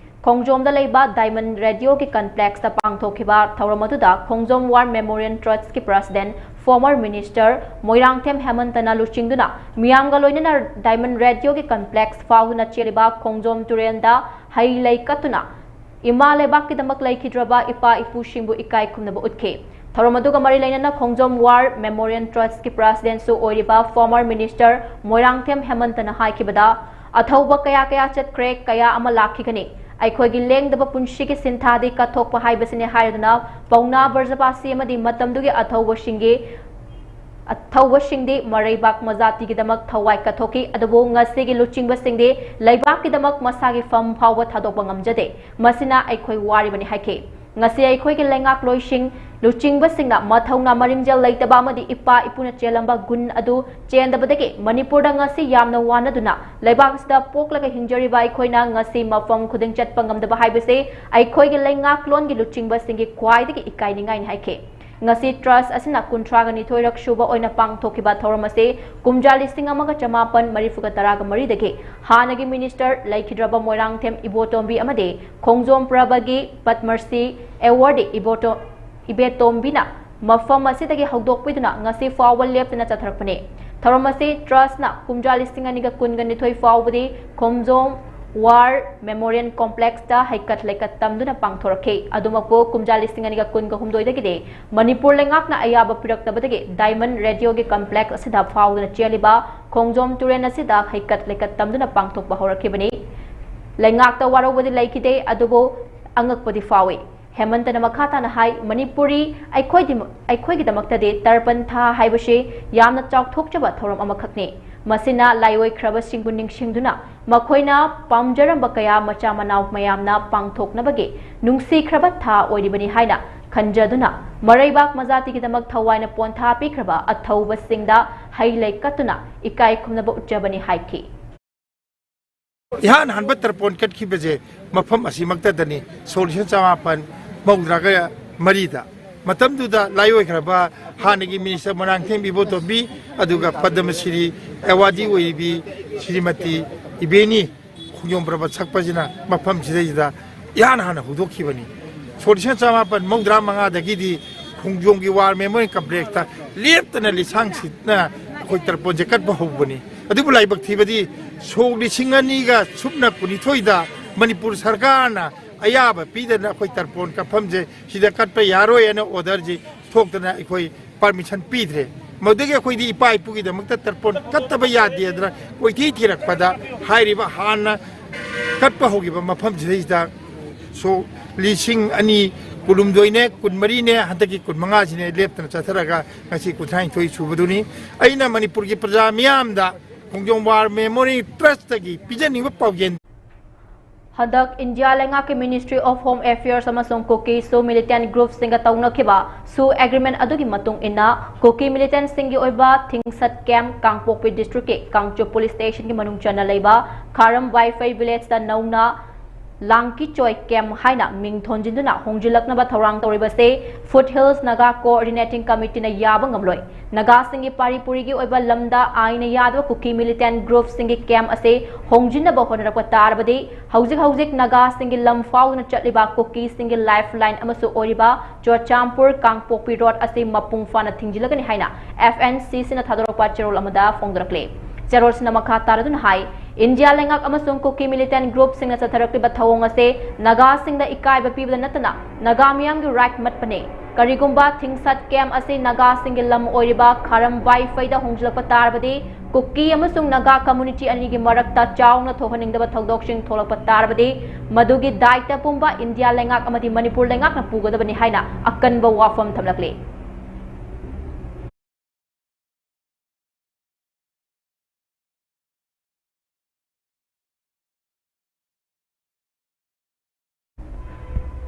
ꯈꯣꯡꯖꯣꯝꯗ ꯂꯩꯕ ꯗꯥꯏꯃꯟ ꯔꯦꯗꯤꯑꯣꯒꯤ ꯀꯝꯄ꯭ꯂꯦꯛꯁꯇ ꯄꯥꯡꯊꯣꯛꯈꯤꯕ ꯊꯧꯔꯝ ꯑꯗꯨꯗ ꯈꯣꯡꯖꯣꯝ ꯋꯥꯔ ꯃꯦꯃꯣꯔꯤꯌꯦꯜ ꯇ꯭ꯔꯁꯀꯤ ꯄ꯭ꯔꯁꯤꯗꯦꯟ, ꯐꯣꯔꯃꯔ ꯃꯤꯅꯤꯁꯇꯔ ꯃꯣꯏꯔꯥꯡꯊꯦꯝ ꯍꯦꯃꯟꯇꯅ ꯂꯨꯆꯤꯡꯗꯨꯅ ꯃꯤꯌꯥꯝꯒ ꯂꯣꯏꯅꯅ ꯗꯥꯏꯃꯟ ꯔꯦꯗꯤꯑꯣꯒꯤ ꯀꯝꯄ꯭ꯂꯦꯛꯁ ꯐꯥꯎꯗꯨꯅ ꯆꯦꯜꯂꯤꯕ ꯈꯣꯡꯖꯣꯝ ꯇꯨꯔꯦꯜꯗ ꯍꯩ ꯂꯩ ꯀꯠꯇꯨꯅ ꯏꯃꯥ ꯂꯩꯕꯥꯛꯀꯤꯗꯃꯛ ꯂꯩꯈꯤꯗ꯭ꯔꯕ ꯏꯄꯥ ꯏꯄꯨꯁꯤꯡꯕꯨ ꯏꯀꯥꯏ ꯈꯨꯝꯅꯕ ꯎꯠꯈꯤ꯫ ꯊꯧꯔꯝ ꯑꯗꯨꯒ ꯃꯔꯤ ꯂꯩꯅꯅ ꯈꯣꯡꯖꯣꯝ ꯋꯥꯔ ꯃꯦꯃꯣꯔꯤꯌꯦꯜ ꯇ꯭ꯔꯁꯀꯤ ꯄ꯭ꯔꯁꯤꯗꯦꯟꯁꯨ ꯑꯣꯏꯔꯤꯕ ꯐꯣꯔꯃꯔ ꯃꯤꯅꯤꯁꯇꯔ ꯃꯣꯏꯔꯥꯡꯊꯦꯝ ꯍꯦꯃꯟꯇꯅ ꯍꯥꯏꯈꯤꯕꯗ, ꯑꯊꯧꯕ ꯀꯌꯥ ꯀꯌꯥ ꯆꯠꯈ꯭ꯔꯦ, ꯀꯌꯥ ꯑꯃ ꯂꯥꯛꯈꯤꯒꯅꯤ꯫ ꯑꯩꯈꯣꯏꯒꯤ ꯂꯦꯡꯗꯕ ꯄꯨꯟꯁꯤꯒꯤ ꯁꯤꯟꯊꯥꯗꯤ ꯀꯠꯊꯣꯛꯄ ꯍꯥꯏꯕꯁꯤꯅꯤ ꯍꯥꯏꯗꯨꯅ ꯄꯥꯎꯅꯥ ꯕ꯭ꯔꯖꯕꯥꯁꯤ ꯑꯃꯗꯤ ꯃꯇꯝꯗꯨꯒꯤ ꯑꯊꯧꯕꯁꯤꯡꯒꯤ, ꯑꯊꯧꯕꯁꯤꯡꯗꯤ ꯃꯔꯩꯕꯥꯛ ꯃꯖꯥꯇꯤꯒꯤꯗꯃꯛ ꯊꯋꯥꯏ ꯀꯠꯊꯣꯛꯈꯤ, ꯑꯗꯨꯕꯨ ꯉꯁꯤꯒꯤ ꯂꯨꯆꯤꯡꯕꯁꯤꯡꯗꯤ ꯂꯩꯕꯥꯛꯀꯤꯗꯃꯛ ꯃꯁꯥꯒꯤ ꯐꯝ ꯐꯥꯎꯕ ꯊꯥꯗꯣꯛꯄ ꯉꯝꯖꯗꯦ꯫ ꯃꯁꯤꯅ ꯑꯩꯈꯣꯏ ꯋꯥꯔꯤꯕꯅꯤ ꯍꯥꯏꯈꯤ꯫ ꯉꯁꯤ ꯑꯩꯈꯣꯏꯒꯤ ꯂꯩꯉꯥꯛꯂꯣꯏꯁꯤꯡ ꯂꯨꯆꯤꯡꯕꯁꯤꯡꯅ ꯃꯊꯧꯅꯥ ꯃꯔꯤꯡꯖꯦꯜ ꯂꯩꯇꯕ ꯑꯃꯗꯤ ꯏꯄꯥ ꯏꯄꯨꯅ ꯆꯦꯜꯂꯝꯕ ꯒꯨꯟ ꯑꯗꯨ ꯆꯦꯟꯗꯕꯗꯒꯤ ꯃꯅꯤꯄꯨꯔꯗ ꯉꯁꯤ ꯌꯥꯝꯅ ꯋꯥꯅꯗꯨꯅ ꯂꯩꯕꯥꯛ ꯑꯁꯤꯗ ꯄꯣꯛꯂꯒ ꯍꯤꯡꯖꯔꯤꯕ ꯑꯩꯈꯣꯏꯅ ꯉꯁꯤ ꯃꯐꯝ ꯈꯨꯗꯤꯡ ꯆꯠꯄ ꯉꯝꯗꯕ ꯍꯥꯏꯕꯁꯤ ꯑꯩꯈꯣꯏꯒꯤ ꯂꯩꯉꯥꯛꯂꯣꯟꯒꯤ ꯂꯨꯆꯤꯡꯕꯁꯤꯡꯒꯤ ꯈ꯭ꯋꯥꯏꯗꯒꯤ ꯏꯀꯥꯏꯅꯤꯡꯉꯥꯏꯅꯤ ꯍꯥꯏꯈꯤ꯫ ꯉꯁꯤ ꯇ꯭ꯔꯁ ꯑꯁꯤꯅ ꯀꯨꯟꯊ꯭ꯔꯥꯒ ꯅꯤꯊꯣꯏꯔꯛ ꯁꯨꯕ ꯑꯣꯏꯅ ꯄꯥꯡꯊꯣꯛꯈꯤꯕ ꯊꯧꯔꯝ ꯑꯁꯤ ꯀꯨꯝꯖꯥ ꯂꯤꯁꯤꯡ ꯑꯃꯒ ꯆꯃꯥꯄꯟ ꯃꯔꯤꯐꯨꯒ ꯇꯔꯥꯒ ꯃꯔꯤꯗꯒꯤ ꯍꯥꯟꯅꯒꯤ ꯃꯤꯅꯤꯁꯇꯔ ꯂꯩꯈꯤꯗ꯭ꯔꯕ ꯃꯣꯏꯔꯥꯡꯊꯦꯝ ꯏꯕꯣꯇꯣꯝꯕꯤ ꯑꯃꯗꯤ ꯈꯣꯡꯖꯣꯝ ꯄ꯭ꯔꯕꯒꯤ ꯄꯗꯃꯁ꯭ꯔꯤ ꯑꯦꯋꯥꯔꯗꯤ ꯏꯕꯣꯇꯣ-, ꯏꯕꯦꯇꯣꯝꯕꯤꯅ ꯃꯐꯝ ꯑꯁꯤꯗꯒꯤ ꯍꯧꯗꯣꯛꯄꯤꯗꯨꯅ ꯉꯁꯤ ꯐꯥꯎꯕ ꯂꯦꯞꯇꯅ ꯆꯠꯊꯔꯛꯄꯅꯤ꯫ ꯊꯧꯔꯝ ꯑꯁꯤ ꯇ꯭ꯔꯁꯅ ꯀꯨꯝꯖꯥ ꯂꯤꯁꯤꯡ ꯑꯅꯤꯒ ꯀꯨꯟꯒ ꯅꯤꯊꯣꯏ ꯐꯥꯎꯕꯗꯤ ꯈꯣꯡꯖꯣꯝ ꯋꯥꯔ ꯃꯦꯃꯣꯔꯤꯌꯦꯜ ꯀꯣꯝꯄ꯭ꯂꯦꯛꯁꯇ ꯍꯩꯀꯠ ꯂꯩꯀꯠ ꯇꯝꯗꯨꯅ ꯄꯥꯡꯊꯣꯔꯛꯈꯤ꯫ ꯑꯗꯨꯃꯛꯄꯨ ꯀꯨꯝꯖꯥ ꯂꯤꯁꯤꯡ ꯑꯅꯤꯒ ꯀꯨꯟꯒ ꯍꯨꯝꯗꯣꯏꯗꯒꯤꯗꯤ ꯃꯅꯤꯄꯨꯔ ꯂꯩꯉꯥꯛꯅ ꯑꯌꯥꯕ ꯄꯤꯔꯛꯇꯕꯗꯒꯤ ꯗꯥꯏꯃꯟ ꯔꯦꯗꯤꯑꯣꯒꯤ ꯀꯝꯄ꯭ꯂꯦꯛꯁ ꯑꯁꯤꯗ ꯐꯥꯎꯗꯨꯅ ꯆꯦꯜꯂꯤꯕ ꯈꯣꯡꯖꯣꯝ ꯇꯨꯔꯦꯜ ꯑꯁꯤꯗ ꯍꯩꯀꯠ ꯂꯩꯀꯠ ꯇꯝꯗꯨꯅ ꯄꯥꯡꯊꯣꯛꯄ ꯍꯧꯔꯛꯈꯤꯕꯅꯤ꯫ ꯂꯩꯉꯥꯛꯇ ꯋꯥꯔꯧꯕꯗꯤ ꯂꯩꯈꯤꯗꯦ, ꯑꯗꯨꯕꯨ ꯑꯉꯛꯄꯗꯤ ꯐꯥꯎꯏ꯫ ꯍꯦꯃꯟꯇꯅ ꯃꯈꯥ ꯇꯥꯅ ꯍꯥꯏ, ꯃꯅꯤꯄꯨꯔꯤ ꯑꯩꯈꯣꯏꯗꯤ-, ꯑꯩꯈꯣꯏꯒꯤꯗꯃꯛꯇꯗꯤ ꯇꯔꯄꯟ ꯊꯥ ꯍꯥꯏꯕꯁꯤ ꯌꯥꯝꯅ ꯆꯥꯎꯊꯣꯛꯆꯕ ꯊꯧꯔꯝ ꯑꯃꯈꯛꯅꯤ꯫ ꯃꯁꯤꯅ ꯂꯥꯏꯑꯣꯏꯈ꯭ꯔꯕꯁꯤꯡꯕꯨ ꯅꯤꯡꯁꯤꯡꯗꯨꯅ ꯃꯈꯣꯏꯅ ꯄꯥꯝꯖꯔꯝꯕ ꯀꯌꯥ ꯃꯆꯥ ꯃꯅꯥꯎ ꯃꯌꯥꯝꯅ ꯄꯥꯡꯊꯣꯛꯅꯕꯒꯤ ꯅꯨꯡꯁꯤꯈ꯭ꯔꯕ ꯊꯥ ꯑꯣꯏꯔꯤꯕꯅꯤ ꯍꯥꯏꯅ ꯈꯟꯖꯗꯨꯅ ꯃꯔꯩꯕꯥꯛ ꯃꯖꯥꯇꯤꯒꯤꯗꯃꯛ ꯊꯋꯥꯏꯅ ꯄꯣꯟꯊꯥ ꯄꯤꯈ꯭ꯔꯕ ꯑꯊꯧꯕꯁꯤꯡꯗ ꯍꯩ ꯂꯩ ꯀꯠꯇꯨꯅ ꯏꯀꯥꯏ ꯈꯨꯝꯅꯕ ꯎꯠꯆꯕꯅꯤ ꯍꯥꯏꯈꯤ꯫ ꯏꯍꯥꯟ ꯍꯥꯟꯕ ꯇꯔꯄꯣꯟ ꯀꯠꯈꯤꯕꯁꯦ ꯃꯐꯝ ꯑꯁꯤꯃꯛꯇꯗꯅꯤ, ꯁꯣꯛ ꯂꯤꯁꯤꯡ ꯆꯃꯥꯄꯟ ꯃꯧꯗ꯭ꯔꯥꯒ ꯃꯔꯤꯗ꯫ ꯃꯇꯝꯗꯨꯗ ꯂꯥꯏꯑꯣꯏꯈ꯭ꯔꯕ ꯍꯥꯟꯅꯒꯤ ꯃꯤꯅꯤꯁꯇꯔ ꯃꯣꯏꯔꯥꯡꯊꯦꯝ ꯏꯕꯣꯇꯣꯝꯕꯤ, ꯑꯗꯨꯒ ꯄꯗꯃꯁꯤꯔꯤ ꯑꯦꯋꯥꯔꯗꯤ ꯑꯣꯏꯔꯤꯕꯤ ꯁ꯭ꯔꯤꯃꯇꯤ ꯏꯕꯦꯅꯤ ꯈꯣꯡꯖꯣꯝ ꯄꯔꯕ ꯁꯛꯄꯁꯤꯅ ꯃꯐꯝꯁꯤꯗꯩꯁꯤꯗ ꯏꯍꯥꯟ ꯍꯥꯟꯅ ꯍꯧꯗꯣꯛꯈꯤꯕꯅꯤ꯫ ꯁꯣꯛ ꯂꯤꯁꯤꯡ ꯆꯃꯥꯄꯟ ꯃꯧꯗ꯭ꯔꯥ ꯃꯉꯥꯗꯒꯤꯗꯤ ꯈꯣꯡꯖꯣꯝꯒꯤ ꯋꯥꯔ ꯃꯦꯃꯣꯔꯤꯌꯦꯜ ꯀꯝꯄ꯭ꯂꯦꯛꯁꯇ ꯂꯦꯞꯇꯅ ꯂꯤꯁꯥꯡ ꯁꯤꯠꯅ ꯑꯩꯈꯣꯏ ꯇꯔꯄꯣꯟꯁꯦ ꯀꯠꯄ ꯍꯧꯕꯅꯤ꯫ ꯑꯗꯨꯕꯨ ꯂꯥꯏꯕꯛ ꯊꯤꯕꯗꯤ ꯁꯣꯛ ꯂꯤꯁꯤꯡ ꯑꯅꯤꯒ ꯁꯨꯞꯅ ꯀꯨꯟꯅꯤꯊꯣꯏꯗ ꯃꯅꯤꯄꯨꯔ ꯁꯔꯀꯥꯔꯅ ꯑꯌꯥꯕ ꯄꯤꯗꯅ ꯑꯩꯈꯣꯏ ꯇꯔꯄꯣꯟ ꯀꯠꯐꯝꯁꯦ ꯁꯤꯗ ꯀꯠꯄ ꯌꯥꯔꯣꯏ ꯍꯥꯏꯅ ꯑꯣꯔꯗꯔꯁꯤ ꯊꯣꯛꯇꯅ ꯑꯩꯈꯣꯏ ꯄꯔꯃꯤꯁꯟ ꯄꯤꯗ꯭ꯔꯦ꯫ ꯃꯗꯨꯗꯒꯤ ꯑꯩꯈꯣꯏꯗꯤ ꯏꯄꯥ ꯏꯄꯨꯒꯤꯗꯃꯛꯇ ꯇꯔꯄꯣꯟ ꯀꯠꯇꯕ ꯌꯥꯗꯦꯗꯅ ꯀꯣꯏꯊꯤ ꯊꯤꯔꯛꯄꯗ ꯍꯥꯏꯔꯤꯕ ꯍꯥꯟꯅ ꯀꯠꯄ ꯍꯧꯈꯤꯕ ꯃꯐꯝꯁꯤꯗꯩꯁꯤꯗ ꯁꯣꯛ ꯂꯤꯁꯤꯡ ꯑꯅꯤ ꯀꯨꯟꯍꯨꯝꯗꯣꯏꯅꯦ, ꯀꯨꯟꯃꯔꯤꯅꯦ, ꯍꯟꯗꯛꯀꯤ ꯀꯨꯟꯃꯉꯥꯁꯤꯅꯦ ꯂꯦꯞꯇꯅ ꯆꯠꯊꯔꯒ ꯉꯁꯤ ꯀꯨꯟꯊ꯭ꯔꯥꯅꯤꯊꯣꯏ ꯁꯨꯕꯗꯨꯅꯤ꯫ ꯑꯩꯅ ꯃꯅꯤꯄꯨꯔꯒꯤ ꯄ꯭ꯔꯖꯥ ꯃꯤꯌꯥꯝꯗ ꯈꯣꯡꯖꯣꯝ ꯋꯥꯔ ꯃꯦꯃꯣꯔꯤꯌꯦꯜ ꯇ꯭ꯔꯁꯇꯒꯤ ꯄꯤꯖꯅꯤꯡꯕ ꯄꯥꯎꯖꯦꯜ ꯍꯟꯗꯛ ꯏꯟꯗꯤꯌꯥ ꯂꯩꯉꯥꯛꯀꯤ Ministry of Home Affairs ꯑꯃꯁꯨꯡ ꯀꯨꯀꯤ ꯁꯨ ꯃꯤꯂꯤꯇꯦꯟ ꯒ꯭ꯔꯨꯞꯁꯤꯡꯒ ꯇꯧꯅꯈꯤꯕ ꯁꯨ ꯑꯦꯒ꯭ꯔꯤꯃꯦꯟ ꯑꯗꯨꯒꯤ ꯃꯇꯨꯡ ꯏꯟꯅ ꯀꯨꯀꯤ ꯃꯤꯂꯤꯇꯦꯟꯁꯤꯡꯒꯤ ꯑꯣꯏꯕ ꯊꯤꯡꯁꯠ ꯀꯦꯝꯞ ꯀꯥꯡꯄꯣꯛꯄꯤ ꯗꯤꯁꯇ꯭ꯔꯤꯛꯀꯤ ꯀꯥꯡꯆꯨꯞ ꯄꯨꯂꯤꯁ ꯁ꯭ꯇꯦꯁꯟꯒꯤ ꯃꯅꯨꯡ ꯆꯟꯅ ꯂꯩꯕ ꯈꯥꯔꯝ ꯋꯥꯏꯐꯩ ꯚꯤꯂꯦꯖꯇ ꯅꯧꯅ ꯂꯥꯡꯀꯤꯆꯣꯏ ꯀꯦꯝꯞ ꯍꯥꯏꯅ ꯃꯤꯡ ꯊꯣꯟꯖꯤꯟꯗꯨꯅ ꯍꯣꯡꯖꯤꯜꯂꯛꯅꯕ ꯊꯧꯔꯥꯡ ꯇꯧꯔꯤꯕꯁꯦ ꯐꯨꯠ ꯍꯤꯜꯁ ꯅꯥꯒꯥ ꯀꯣꯑꯣꯔꯗꯤꯅꯦꯇꯤꯡ ꯀꯃꯤꯇꯤꯅ ꯌꯥꯕ ꯉꯝꯂꯣꯏ꯫ ꯅꯥꯒꯥꯁꯤꯡꯒꯤ ꯄꯥꯔꯤ ꯄꯨꯔꯤꯒꯤ ꯑꯣꯏꯕ ꯂꯝꯗ ꯑꯥꯏꯟꯅ ꯌꯥꯗꯕ ꯀꯨꯀꯤ ꯃꯤꯂꯤꯇꯦꯟ ꯒ꯭ꯔꯨꯞꯁꯤꯡꯒꯤ ꯀꯦꯝꯞ ꯑꯁꯤ ꯍꯣꯡꯖꯤꯟꯅꯕ ꯍꯣꯠꯅꯔꯛꯄ ꯇꯥꯔꯕꯗꯤ ꯍꯧꯖꯤꯛ ꯍꯧꯖꯤꯛ ꯅꯥꯒꯥꯁꯤꯡꯒꯤ ꯂꯝ ꯐꯥꯎꯗꯨꯅ ꯆꯠꯂꯤꯕ ꯀꯨꯀꯤꯁꯤꯡꯒꯤ ꯂꯥꯏꯐ ꯂꯥꯏꯟ ꯑꯃꯁꯨ ꯑꯣꯏꯔꯤꯕ ꯆꯨꯔꯆꯥꯟꯄꯨꯔ ꯀꯥꯡꯄꯣꯛꯄꯤ ꯔꯣꯗ ꯑꯁꯤ ꯃꯄꯨꯡ ꯐꯥꯅ ꯊꯤꯡꯖꯤꯜꯂꯒꯅꯤ ꯍꯥꯏꯅ F N C Cꯅ ꯊꯥꯗꯣꯔꯛꯄ ꯆꯦꯔꯣꯜ ꯑꯃꯗ ꯐꯣꯡꯗꯣꯔꯛꯂꯤ꯫ ꯆꯦꯔꯣꯜꯁꯤꯅ ꯃꯈꯥ ꯇꯥꯔꯗꯨꯅ ꯍꯥꯏ, ꯏꯟꯗꯤꯌꯥ ꯂꯩꯉꯥꯛ ꯑꯃꯁꯨꯡ ꯀꯨꯀꯤ ꯃꯤꯂꯤꯇꯦꯟ ꯒ꯭ꯔꯨꯞꯁꯤꯡꯅ ꯆꯠꯊꯔꯛꯂꯤꯕ ꯊꯧꯑꯣꯡ ꯑꯁꯤ ꯅꯥꯒꯥꯁꯤꯡꯗ ꯏꯀꯥꯏꯕ ꯄꯤꯕꯗ ꯅꯠꯇꯅ ꯅꯥꯒꯥ ꯃꯤꯌꯥꯝꯒꯤ ꯔꯥꯏꯠ ꯃꯠꯄꯅꯤ꯫ ꯀꯔꯤꯒꯨꯝꯕ ꯊꯤꯡꯁꯠ ꯀꯦꯝꯞ ꯑꯁꯤ ꯅꯥꯒꯥꯁꯤꯡꯒꯤ ꯂꯝ ꯑꯣꯏꯔꯤꯕ ꯈꯥꯔꯝ ꯋꯥꯏꯐꯩꯗ ꯍꯣꯡꯖꯤꯜꯂꯛꯄ ꯇꯥꯔꯕꯗꯤ ꯀꯨꯀꯤ ꯑꯃꯁꯨꯡ ꯅꯥꯒꯥ ꯀꯝꯃ꯭ꯌꯨꯅꯤꯇꯤ ꯑꯅꯤꯒꯤ ꯃꯔꯛꯇ ꯆꯥꯎꯅ ꯊꯣꯛꯍꯟꯅꯤꯡꯗꯕ ꯊꯧꯗꯣꯛꯁꯤꯡ ꯊꯣꯛꯂꯛꯄ ꯇꯥꯔꯕꯗꯤ ꯃꯗꯨꯒꯤ ꯗꯥꯏꯇ ꯄꯨꯝꯕ ꯏꯟꯗꯤꯌꯥ ꯂꯩꯉꯥꯛ ꯑꯃꯗꯤ ꯃꯅꯤꯄꯨꯔ ꯂꯩꯉꯥꯛꯅ ꯄꯨꯒꯗꯕꯅꯤ ꯍꯥꯏꯅ ꯑꯀꯟꯕ ꯋꯥꯐꯝ ꯊꯝꯂꯛꯂꯤ꯫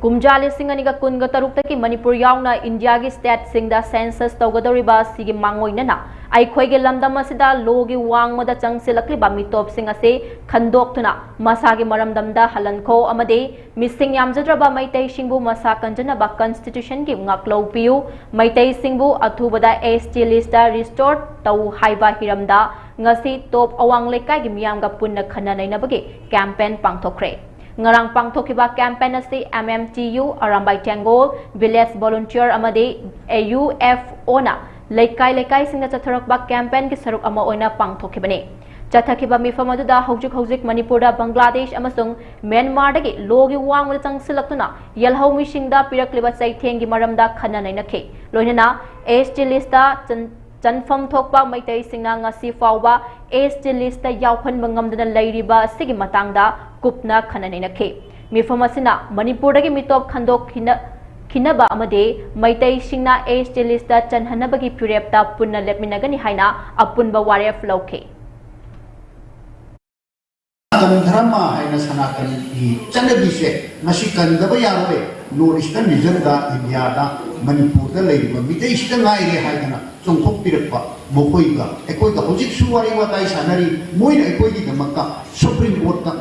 ꯀꯨꯝꯖꯥ ꯂꯤꯁꯤꯡ ꯑꯅꯤꯒ ꯀꯨꯟꯒ ꯇꯔꯨꯛꯇꯒꯤ ꯃꯅꯤꯄꯨꯔ ꯌꯥꯎꯅ ꯏꯟꯗꯤꯌꯥꯒꯤ ꯁ꯭ꯇꯦꯠꯁꯤꯡꯗ ꯁꯦꯟꯁꯁ ꯇꯧꯒꯗꯧꯔꯤꯕ ꯑꯁꯤꯒꯤ ꯃꯥꯡꯑꯣꯏꯅꯅ ꯑꯩꯈꯣꯏꯒꯤ ꯂꯝꯗꯝ ꯑꯁꯤꯗ ꯂꯣꯒꯤ ꯋꯥꯡꯃꯗ ꯆꯪꯁꯤꯜꯂꯛꯂꯤꯕ ꯃꯤꯇꯣꯞꯁꯤꯡ ꯑꯁꯤ ꯈꯟꯗꯣꯛꯇꯨꯅ ꯃꯁꯥꯒꯤ ꯃꯔꯝꯗꯝꯗ ꯍꯜꯍꯟꯈꯣ ꯑꯃꯗꯤ ꯃꯤꯁꯤꯡ ꯌꯥꯝꯖꯗ꯭ꯔꯕ ꯃꯩꯇꯩꯁꯤꯡꯕꯨ ꯃꯁꯥ ꯀꯟꯖꯅꯕ ꯀꯟꯁꯇꯤꯇ꯭ꯌꯨꯁꯟꯒꯤ ꯉꯥꯛꯂꯧ ꯄꯤꯌꯨ, ꯃꯩꯇꯩꯁꯤꯡꯕꯨ ꯑꯊꯨꯕꯗ ꯑꯦꯁ ꯇꯤ ꯂꯤꯁꯇ ꯔꯤꯁꯇꯣꯔ ꯇꯧ ꯍꯥꯏꯕ ꯍꯤꯔꯝꯗ ꯉꯁꯤ ꯇꯣꯞ ꯑꯋꯥꯡ ꯂꯩꯀꯥꯏꯒꯤ ꯃꯤꯌꯥꯝꯒ ꯄꯨꯟꯅ ꯈꯟꯅ ꯅꯩꯅꯕꯒꯤ ꯀꯦꯝꯄꯦꯟ ꯄꯥꯡꯊꯣꯛꯈ꯭ꯔꯦ꯫ ꯉꯔꯥꯡ ꯄꯥꯡꯊꯣꯛꯈꯤꯕ ꯀꯦꯝꯄꯦꯟ ꯑꯁꯤ M M T U, Arambai Tenggol, village volunteer ꯑꯃꯗꯤ ꯑꯦ ꯌꯨ ꯑꯦꯐ ꯑꯣꯅ ꯂꯩꯀꯥꯏ ꯂꯩꯀꯥꯏꯁꯤꯡꯗ ꯆꯠꯊꯔꯛꯄ ꯀꯦꯝꯄꯦꯟꯒꯤ ꯁꯔꯨꯛ ꯑꯃ ꯑꯣꯏꯅ ꯄꯥꯡꯊꯣꯛꯈꯤꯕꯅꯤ꯫ ꯆꯠꯊꯈꯤꯕ ꯃꯤꯐꯝ ꯑꯗꯨꯗ ꯍꯧꯖꯤꯛ ꯍꯧꯖꯤꯛ ꯃꯅꯤꯄꯨꯔꯗ ꯕꯪꯒ꯭ꯂꯥꯗꯦꯁ ꯑꯃꯁꯨꯡ ꯃ꯭ꯌꯥꯟꯃꯥꯔꯗꯒꯤ ꯂꯣꯒꯤ ꯋꯥꯡꯃꯗ ꯆꯪꯁꯤꯜꯂꯛꯇꯨꯅ ꯌꯦꯜꯍꯧꯃꯤꯁꯤꯡꯗ ꯄꯤꯔꯛꯂꯤꯕ ꯆꯩꯊꯦꯡꯒꯤ ꯃꯔꯝꯗ ꯈꯟꯅ ꯅꯩꯅꯈꯤ꯫ ꯂꯣꯏꯅꯅ ꯑꯦꯁ ꯇꯤ ꯂꯤꯁꯇ ꯆꯟ-, ꯆꯟꯐꯝ ꯊꯣꯛꯄ ꯃꯩꯇꯩꯁꯤꯡꯅ ꯉꯁꯤ ꯐꯥꯎꯕ ꯑꯦꯁ ꯇꯤ ꯂꯤꯁꯇ ꯌꯥꯎꯍꯟꯕ ꯉꯝꯗꯅ ꯂꯩꯔꯤꯕ ꯑꯁꯤꯒꯤ ꯃꯇꯥꯡꯗ ꯀꯨꯞꯅ ꯈꯟꯅ ꯅꯩꯅꯈꯤ꯫ ꯃꯤꯐꯝ ꯑꯁꯤꯅ ꯃꯅꯤꯄꯨꯔꯗꯒꯤ ꯃꯤꯇꯣꯞ ꯈꯟꯗꯣꯛꯈꯤꯅ-, ꯈꯤꯅꯕ ꯑꯃꯗꯤ ꯃꯩꯇꯩꯁꯤꯡꯅ ꯑꯦꯁ ꯇꯤ ꯂꯤꯁꯇ ꯆꯟꯍꯟꯅꯕꯒꯤ ꯐꯤꯔꯦꯞꯇ ꯄꯨꯟꯅ ꯂꯦꯞꯃꯤꯟꯅꯒꯅꯤ ꯍꯥꯏꯅ ꯑꯄꯨꯟꯕ ꯋꯥꯔꯦꯞ ꯂꯧꯈꯤ꯫ ꯁꯅꯥꯇꯟ ꯙꯔꯃ ꯍꯥꯏꯅ ꯁꯅꯥꯇꯟꯒꯤ ꯆꯠꯅꯕꯤꯁꯦ ꯃꯁꯤ ꯀꯟꯗꯕ ꯌꯥꯔꯣꯏ꯫ ꯅꯣꯔꯠ ꯏꯁꯇꯔꯟ ꯔꯤꯖꯟꯗ, ꯏꯟꯗꯤꯌꯥꯗ, ꯃꯅꯤꯄꯨꯔꯗ ꯂꯩꯔꯤꯕ ꯃꯤꯇꯩꯁꯤꯗ ꯉꯥꯏꯔꯦ ꯍꯥꯏꯗꯅ ꯆꯣꯡꯊꯣꯛꯄꯤꯔꯛꯄ ꯃꯈꯣꯏꯒ ꯑꯩꯈꯣꯏꯒ ꯍꯧꯖꯤꯛꯁꯨ ꯋꯥꯔꯤ ꯋꯥꯇꯥꯏ ꯁꯥꯟꯅꯔꯤ꯫ ꯃꯣꯏꯅ ꯑꯩꯈꯣꯏꯒꯤꯗꯃꯛꯇ ꯁꯨꯄ꯭ꯔꯤꯝ ꯀꯣꯔꯠꯇ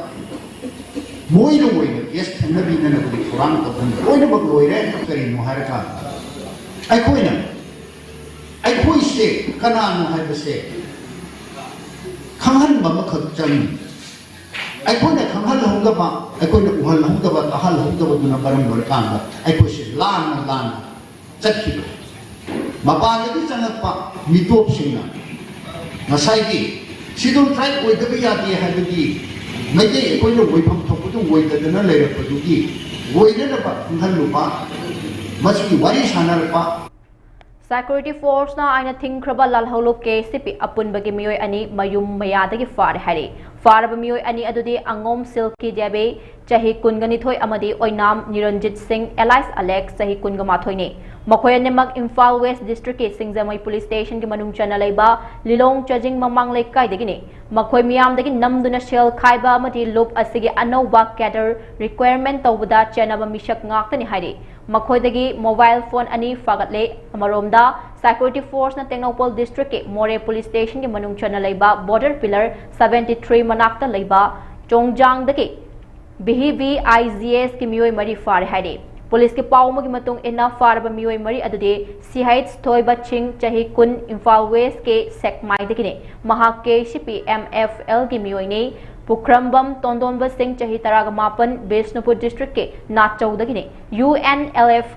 ꯃꯣꯏꯅ ꯑꯣꯏꯅ ꯀꯦꯁ ꯈꯟꯅꯕꯤꯅꯅꯕꯒꯤ ꯊꯧꯔꯥꯡ ꯇꯧꯗꯨꯅ ꯂꯣꯏꯅꯃꯛ ꯂꯣꯏꯔꯦ꯫ ꯀꯔꯤꯅꯣ ꯍꯥꯏꯔꯀꯥꯟꯗ ꯑꯩꯈꯣꯏꯅ ꯑꯩꯈꯣꯏꯁꯦ ꯀꯅꯥꯅꯣ ꯍꯥꯏꯕꯁꯦ ꯈꯪꯍꯟꯕ ꯑꯃꯈꯛ ꯆꯪꯉꯤ꯫ ꯑꯩꯈꯣꯏꯅ ꯈꯪꯍꯜꯍꯧꯗꯕ, ꯑꯩꯈꯣꯏꯅ ꯎꯍꯜꯍꯧꯗꯕ, ꯇꯥꯍꯜꯍꯧꯗꯕꯗꯨꯅ ꯃꯔꯝ ꯑꯣꯏꯔꯀꯥꯟꯗ ꯑꯩꯈꯣꯏꯁꯦ ꯂꯥꯟꯅ ꯂꯥꯟꯅ ꯆꯠꯈꯤꯕ꯫ ꯃꯄꯥꯟꯗꯒꯤ ꯆꯪꯂꯛꯄ ꯃꯤꯇꯣꯞꯁꯤꯡꯅ ꯉꯁꯥꯏꯒꯤ ꯁꯤꯗꯨꯜ ꯇ꯭ꯔꯥꯏꯕ ꯑꯣꯏꯗꯕ ꯌꯥꯗꯦ ꯍꯥꯏꯕꯒꯤ ꯃꯩꯇꯩ ꯑꯩꯈꯣꯏꯅ ꯑꯣꯏꯐꯝ ꯊꯣꯛꯄꯗꯨ ꯑꯣꯏꯗꯗꯅ ꯂꯩꯔꯛꯄꯗꯨꯒꯤ ꯑꯣꯏꯅꯅꯕ ꯈꯪꯍꯜꯂꯨꯕ, ꯃꯁꯤꯒꯤ ꯋꯥꯔꯤ ꯁꯥꯟꯅꯔꯛꯄ꯫ ꯁꯦꯀ꯭ꯌꯨꯔꯤꯇꯤ ꯐꯣꯔꯁꯅ ꯑꯥꯏꯟꯅ ꯊꯤꯡꯈ꯭ꯔꯕ ꯂꯥꯜꯍꯧꯂꯨꯞ ꯀꯦ ꯁꯤ ꯄꯤ ꯑꯄꯨꯟꯕꯒꯤ ꯃꯤꯑꯣꯏ ꯑꯅꯤ ꯃꯌꯨꯝ ꯃꯌꯥꯗꯒꯤ ꯐꯥꯔꯦ ꯍꯥꯏꯔꯤ꯫ ꯐꯥꯔꯕ ꯃꯤꯑꯣꯏ ꯑꯅꯤ ꯑꯗꯨꯗꯤ ꯑꯉꯣꯝ ꯁꯤꯜꯀꯤ ꯗꯦꯕꯤ, ꯆꯍꯤ ꯀꯨꯟꯒ ꯅꯤꯊꯣꯏ, ꯑꯃꯗꯤ ꯑꯣꯏꯅꯥꯝ ꯅꯤꯔꯟꯖꯤꯠ ꯁꯤꯡ, alias ꯑꯂꯦꯛꯁ, ꯆꯍꯤ ꯀꯨꯟꯒ ꯃꯥꯊꯣꯏꯅꯤ꯫ ꯃꯈꯣꯏ ꯑꯅꯤꯃꯛ ꯏꯝꯐꯥꯜ ꯋꯦꯁ ꯗꯤꯁꯇ꯭ꯔꯤꯛꯀꯤ ꯁꯤꯡꯖꯃꯩ ꯄꯨꯂꯤꯁ ꯁ꯭ꯇꯦꯁꯟꯒꯤ ꯃꯅꯨꯡ ꯆꯟꯅ ꯂꯩꯕ ꯂꯤꯂꯣꯡ ꯆꯥꯖꯤꯡ ꯃꯃꯥꯡ ꯂꯩꯀꯥꯏꯗꯒꯤꯅꯤ꯫ ꯃꯈꯣꯏ ꯃꯤꯌꯥꯝꯗꯒꯤ ꯅꯝꯗꯨꯅ ꯁꯦꯜ ꯈꯥꯏꯕ ꯑꯃꯗꯤ ꯂꯨꯞ ꯑꯁꯤꯒꯤ ꯑꯅꯧꯕ ꯀꯦꯗꯔ ꯔꯤꯀ꯭ꯋꯥꯌꯔꯃꯦꯟ ꯇꯧꯕꯗ ꯆꯦꯟꯅꯕ ꯃꯤꯁꯛ ꯉꯥꯛꯇꯅꯤ ꯍꯥꯏꯔꯤ꯫ ꯃꯈꯣꯏꯗꯒꯤ mobile phone ꯑꯅꯤ ꯐꯥꯒꯠꯂꯦ꯫ ꯑꯃꯔꯣꯝꯗ, security force ꯅ ꯇꯦꯡꯅꯧꯄꯜ district ꯀꯤ ꯃꯣꯔꯦ police station ꯒꯤ ꯃꯅꯨꯡ ꯆꯟꯅ ꯂꯩꯕ border pillar seventy three ꯃꯅꯥꯛꯇ ꯂꯩꯕ ꯆꯣꯡꯖꯥꯡꯗꯒꯤ B H V I G S ꯀꯤ ꯃꯤꯑꯣꯏ ꯃꯔꯤ ꯐꯥꯔꯦ ꯍꯥꯏꯔꯤ꯫ Police ꯀꯤ ꯄꯥꯎ ꯑꯃꯒꯤ ꯃꯇꯨꯡ ꯏꯟꯅ, ꯐꯥꯔꯕ ꯃꯤꯑꯣꯏ ꯃꯔꯤ ꯑꯗꯨꯗꯤ ꯁꯤꯍꯩꯠ ꯊꯣꯏꯕ ꯁꯤꯡ, ꯆꯍꯤ ꯀꯨꯟ, ꯏꯝꯐꯥꯜ West ꯀꯤ ꯁꯦꯛꯃꯥꯏꯗꯒꯤꯅꯤ꯫ ꯃꯍꯥꯛ K C P M F L ꯒꯤ ꯃꯤꯑꯣꯏꯅꯤ꯫ ꯄꯨꯈ꯭ꯔꯝꯕꯝ ꯇꯣꯟꯗꯣꯟꯕ ꯁꯤꯡ, ꯆꯍꯤ ꯇꯔꯥꯒ ꯃꯥꯄꯟ, ꯕꯤꯁꯅꯨꯄꯨꯔ district ꯀꯤ ꯅꯥꯆꯧꯗꯒꯤꯅꯤ꯫ U N L F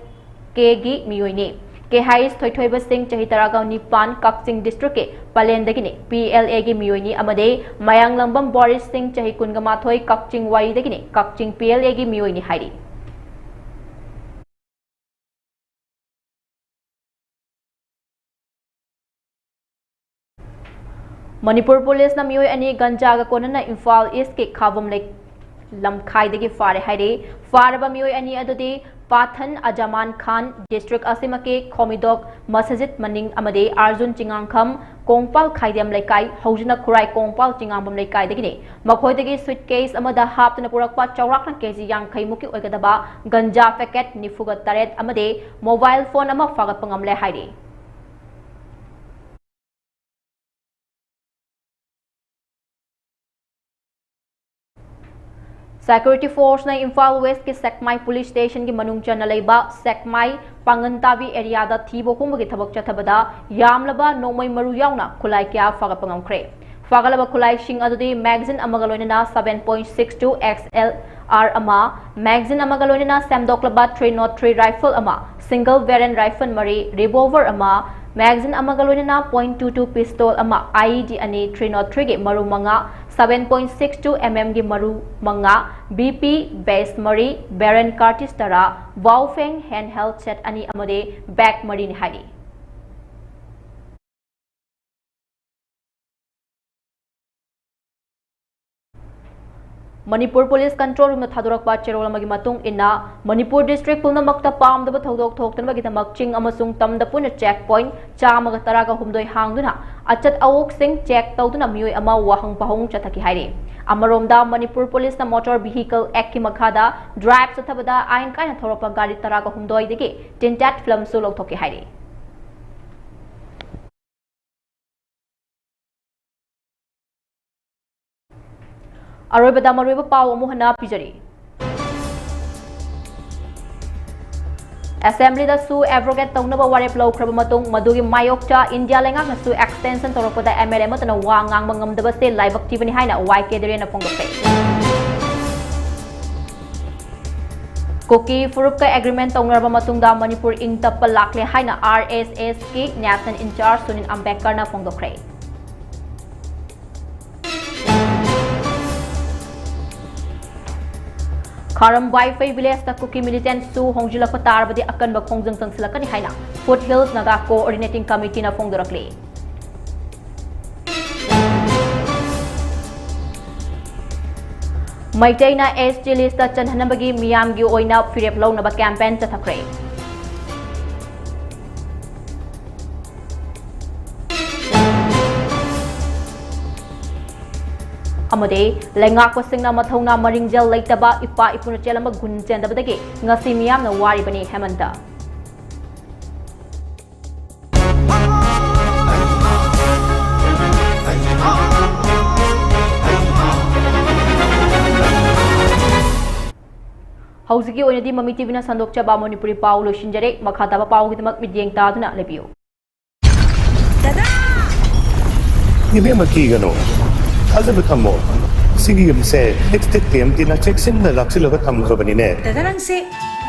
K ꯒꯤ ꯃꯤꯑꯣꯏꯅꯤ꯫ ꯀꯦꯍꯥꯏꯁ ꯊꯣꯏꯊꯣꯏꯕ ꯁꯤꯡ, ꯆꯍꯤ ꯇꯔꯥꯒ ꯅꯤꯄꯥꯟ, ꯀꯛꯆꯤꯡ district ꯀꯤ ꯄꯂꯦꯟꯗꯒꯤꯅꯤ꯫ P L A ꯒꯤ ꯃꯤꯑꯣꯏꯅꯤ ꯑꯃꯗꯤ ꯃꯌꯥꯡꯂꯝꯕꯝ ꯕꯣꯔꯤꯁ ꯁꯤꯡ, ꯆꯍꯤ ꯀꯨꯟꯒ ꯃꯥꯊꯣꯏ, ꯀꯛꯆꯤꯡ ꯋꯥꯏꯔꯤꯗꯒꯤꯅꯤ꯫ ꯀꯛꯆꯤꯡ P L A ꯒꯤ ꯃꯤꯑꯣꯏꯅꯤ ꯍꯥꯏꯔꯤ꯫ ꯃꯅꯤꯄꯨꯔ police ꯅ ꯃꯤꯑꯣꯏ ꯑꯅꯤ ꯒꯟꯖꯥꯒ ꯀꯣꯟꯅꯅ ꯏꯝꯐꯥꯜ East ꯀꯤ ꯈꯥꯕꯝ ꯂꯩ-, ꯂꯝꯈꯥꯏꯗꯒꯤ ꯐꯥꯔꯦ ꯍꯥꯏꯔꯤ꯫ ꯐꯥꯔꯕ ꯃꯤꯑꯣꯏ ꯑꯅꯤ ꯑꯗꯨꯗꯤ ꯄꯥꯊꯟ ꯑꯖꯃꯥꯟ ꯈꯥꯟ, district ꯑꯁꯤꯃꯛꯀꯤ ꯈꯣꯃꯤꯗꯣꯛ ꯃꯁꯖꯤꯗ ꯃꯅꯤꯡ, ꯑꯃꯗꯤ ꯑꯥꯔꯖꯨꯟ ꯆꯤꯉꯥꯡꯈꯝ, ꯀꯣꯡꯄꯥꯜ ꯈꯥꯏꯗꯦꯝ ꯂꯩꯀꯥꯏ, ꯍꯧꯖꯤꯅ ꯈꯨꯔꯥꯏ ꯀꯣꯡꯄꯥꯜ ꯆꯤꯉꯥꯝꯕꯝ ꯂꯩꯀꯥꯏꯗꯒꯤꯅꯤ꯫ ꯃꯈꯣꯏꯗꯒꯤ suitcase ꯑꯃꯗ ꯍꯥꯞꯇꯨꯅ ꯄꯨꯔꯛꯄ ꯆꯥꯎꯔꯥꯛꯅ K G ꯌꯥꯡꯈꯩ ꯃꯨꯛꯀꯤ ꯑꯣꯏꯒꯗꯕ ꯒꯟꯖꯥ packet ꯅꯤꯐꯨꯒ ꯇꯔꯦꯠ ꯑꯃꯗꯤ mobile phone ꯑꯃ ꯐꯥꯒꯠꯄ ꯉꯝꯂꯦ ꯍꯥꯏꯔꯤ꯫ Security force ꯅ ꯏꯝꯐꯥꯜ West ꯀꯤ ꯁꯦꯛꯃꯥꯏ police station ꯒꯤ ꯃꯅꯨꯡ ꯆꯟꯅ ꯂꯩꯕ ꯁꯦꯛꯃꯥꯏ ꯄꯥꯡꯒꯟꯇꯥꯕꯤ area ꯗ ꯊꯤꯕ ꯍꯨꯝꯕꯒꯤ ꯊꯕꯛ ꯆꯠꯊꯕꯗ ꯌꯥꯝꯂꯕ ꯅꯣꯡꯃꯩ ꯃꯔꯨ ꯌꯥꯎꯅ ꯈꯨꯠꯂꯥꯏ ꯀꯌꯥ ꯐꯥꯒꯠꯄ ꯉꯝꯈ꯭ꯔꯦ꯫ ꯐꯥꯒꯠꯂꯕ ꯈꯨꯠꯂꯥꯏꯁꯤꯡ ꯑꯗꯨꯗꯤ magazine ꯑꯃꯒ ꯂꯣꯏꯅꯅ seven point six two X L R ꯑꯃ, magazine ꯑꯃꯒ ꯂꯣꯏꯅꯅ ꯁꯦꯝꯗꯣꯛꯂꯕ three nought three rifle ꯑꯃ, single barrel rifle ꯃꯔꯤ, revolver ꯑꯃ, magazine ꯑꯃꯒ ꯂꯣꯏꯅꯅ point two two pistol ꯑꯃ, I E D ꯑꯅꯤ, three nought three ꯒꯤ ꯃꯔꯨ ꯃꯉꯥ, seven point six two M M ꯒꯤ ꯃꯔꯨ ꯃꯉꯥ, B P vest ꯃꯔꯤ, barrel cartridge ꯇꯔꯥ, Baofeng handheld set ꯑꯅꯤ ꯑꯃꯗꯤ bag ꯃꯔꯤꯅꯤ ꯍꯥꯏꯔꯤ꯫ ꯃꯅꯤꯄꯨꯔ ꯄꯨꯂꯤꯁ ꯀꯟꯇ꯭ꯔꯣꯜ ꯔꯨꯝꯅ ꯊꯥꯗꯣꯔꯛꯄ ꯆꯦꯔꯣꯜ ꯑꯃꯒꯤ ꯃꯇꯨꯡ ꯏꯟꯅ, ꯃꯅꯤꯄꯨꯔ ꯗꯤꯁꯇ꯭ꯔꯤꯛ ꯄꯨꯝꯅꯃꯛꯇ ꯄꯥꯝꯗꯕ ꯊꯧꯗꯣꯛ ꯊꯣꯛꯇꯅꯕꯒꯤꯗꯃꯛ ꯆꯤꯡ ꯑꯃꯁꯨꯡ ꯇꯝꯗ ꯄꯨꯟꯅ ꯆꯦꯛ ꯄꯣꯏꯟꯠ ꯆꯥꯝꯃꯒ ꯇꯔꯥꯒ ꯍꯨꯝꯗꯣꯏ ꯍꯥꯡꯗꯨꯅ ꯑꯆꯠ ꯑꯋꯣꯛꯁꯤꯡ ꯆꯦꯛ ꯇꯧꯗꯨꯅ ꯃꯤꯑꯣꯏ ꯑꯃ ꯋꯥꯍꯪ ꯄꯥꯎꯍꯪ ꯆꯠꯊꯈꯤ ꯍꯥꯏꯔꯤ꯫ ꯑꯃꯔꯣꯝꯗ, ꯃꯅꯤꯄꯨꯔ ꯄꯨꯂꯤꯁꯅ ꯃꯣꯇꯣꯔ ꯚꯤꯍꯤꯀꯜ ꯑꯦꯛꯀꯤ ꯃꯈꯥꯗ ꯗ꯭ꯔꯥꯏꯚ ꯆꯠꯊꯕꯗ ꯑꯥꯏꯟ ꯀꯥꯏꯅ ꯊꯧꯔꯛꯄ ꯒꯥꯔꯤ ꯇꯔꯥꯒ ꯍꯨꯝꯗꯣꯏꯗꯒꯤ ꯇꯤꯟꯇꯦꯠ ꯐꯤꯂꯝꯁꯨ ꯂꯧꯊꯣꯛꯈꯤ ꯍꯥꯏꯔꯤ꯫ ꯑꯔꯣꯏꯕꯗ ꯃꯔꯨꯑꯣꯏꯕ ꯄꯥꯎ ꯑꯃꯨꯛ ꯍꯟꯅ ꯄꯤꯖꯔꯤ꯫ ꯑꯦꯁꯦꯝꯕ꯭ꯂꯤꯗꯁꯨ ꯑꯦꯕ꯭ꯔꯣꯒꯦꯠ ꯇꯧꯅꯕ ꯋꯥꯔꯦꯞ ꯂꯧꯈ꯭ꯔꯕ ꯃꯇꯨꯡ, ꯃꯗꯨꯒꯤ ꯃꯥꯌꯣꯛꯇ ꯏꯟꯗꯤꯌꯥ ꯂꯩꯉꯥꯛꯅꯁꯨ ꯑꯦꯛꯁꯇꯦꯟꯁꯟ ꯇꯧꯔꯛꯄꯗ ꯑꯦꯝ ꯑꯦꯜ ꯑꯦ ꯑꯃꯠꯇꯅ ꯋꯥ ꯉꯥꯡꯕ ꯉꯝꯗꯕꯁꯦ ꯂꯥꯏꯕꯛ ꯊꯤꯕꯅꯤ ꯍꯥꯏꯅ ꯋꯥꯏ ꯀꯦ ꯗꯦꯔꯦꯟꯅ ꯐꯣꯡꯗꯣꯛꯈ꯭ꯔꯦ꯫ ꯀꯨꯀꯤ ꯐꯨꯔꯨꯞꯀ ꯑꯦꯒ꯭ꯔꯤꯃꯦꯟ ꯇꯧꯅꯔꯕ ꯃꯇꯨꯡꯗ ꯃꯅꯤꯄꯨꯔ ꯏꯪ ꯇꯞꯄ ꯂꯥꯛꯂꯦ ꯍꯥꯏꯅ ꯑꯥꯔ ꯑꯦꯁ ꯑꯦꯁꯀꯤ ꯅꯦꯁꯅꯦꯜ ꯏꯟꯆꯥꯔꯖ ꯁꯨꯅꯤꯜ ꯑꯝꯕꯦꯗꯀꯔꯅ ꯐꯣꯡꯗꯣꯛꯈ꯭ꯔꯦ꯫ ꯈꯥꯔꯝ ꯋꯥꯏꯐꯩ ꯚꯤꯂꯦꯖꯇ ꯀꯨꯀꯤ ꯃꯤꯂꯤꯇꯦꯟꯠꯁꯨ ꯍꯣꯡꯖꯤꯜꯂꯛꯄ ꯇꯥꯔꯕꯗꯤ ꯑꯀꯟꯕ ꯈꯣꯡꯖꯪ ꯆꯪꯁꯤꯜꯂꯛꯀꯅꯤ ꯍꯥꯏꯅ ꯐꯨꯠ ꯍꯤꯜꯁ ꯅꯥꯒꯥ ꯀꯣꯑꯣꯔꯗꯤꯅꯦꯇꯤꯡ ꯀꯃꯤꯇꯤꯅ ꯐꯣꯡꯗꯣꯔꯛꯂꯤ꯫ ꯃꯩꯇꯩꯅ ꯑꯦꯁ ꯇꯤ ꯂꯤꯁꯇ ꯆꯟꯍꯟꯅꯕꯒꯤ ꯃꯤꯌꯥꯝꯒꯤ ꯑꯣꯏꯅ ꯐꯤꯔꯦꯞ ꯂꯧꯅꯕ ꯀꯦꯝꯄꯦꯟ ꯆꯠꯊꯈ꯭ꯔꯦ꯫ ꯑꯃꯗꯤ ꯂꯩꯉꯥꯛꯄꯁꯤꯡꯅ ꯃꯊꯧꯅꯥ ꯃꯔꯤꯡꯖꯦꯜ ꯂꯩꯇꯕ ꯏꯄꯥ ꯏꯄꯨꯅ ꯆꯦꯜꯂꯝꯕ ꯒꯨꯟ ꯆꯦꯟꯗꯕꯗꯒꯤ ꯉꯁꯤ ꯃꯤꯌꯥꯝꯅ ꯋꯥꯔꯤꯕꯅꯤ ꯍꯦꯃꯟꯇ꯫ ꯍꯧꯖꯤꯛꯀꯤ ꯑꯣꯏꯅꯗꯤ ꯃꯃꯤ ꯇꯤꯚꯤꯅ ꯁꯟꯗꯣꯛꯆꯕ ꯃꯅꯤꯄꯨꯔꯤ ꯄꯥꯎ ꯂꯣꯏꯁꯤꯟꯖꯔꯦ꯫ ꯃꯈꯥ ꯇꯥꯕ ꯄꯥꯎꯒꯤꯗꯃꯛ ꯃꯤꯠꯌꯦꯡ ꯇꯥꯗꯨꯅ ꯂꯩꯕꯤꯌꯨ꯫ ꯏꯕꯦꯝꯃ, ꯀꯤꯒꯅꯨ, ꯊꯥꯖꯕ ꯊꯝꯃꯣ꯫ ꯁꯤꯒꯤ ꯌꯨꯝꯁꯦ ꯑꯦꯛꯁ ꯇꯤ ꯑꯦꯝ ꯇꯤꯅ ꯆꯦꯛꯁꯤꯟꯅ ꯂꯥꯛꯁꯤꯜꯂꯒ ꯊꯝꯈ꯭ꯔꯕꯅꯤꯅꯦ꯫ ꯗꯗꯥ, ꯅꯪꯁꯦ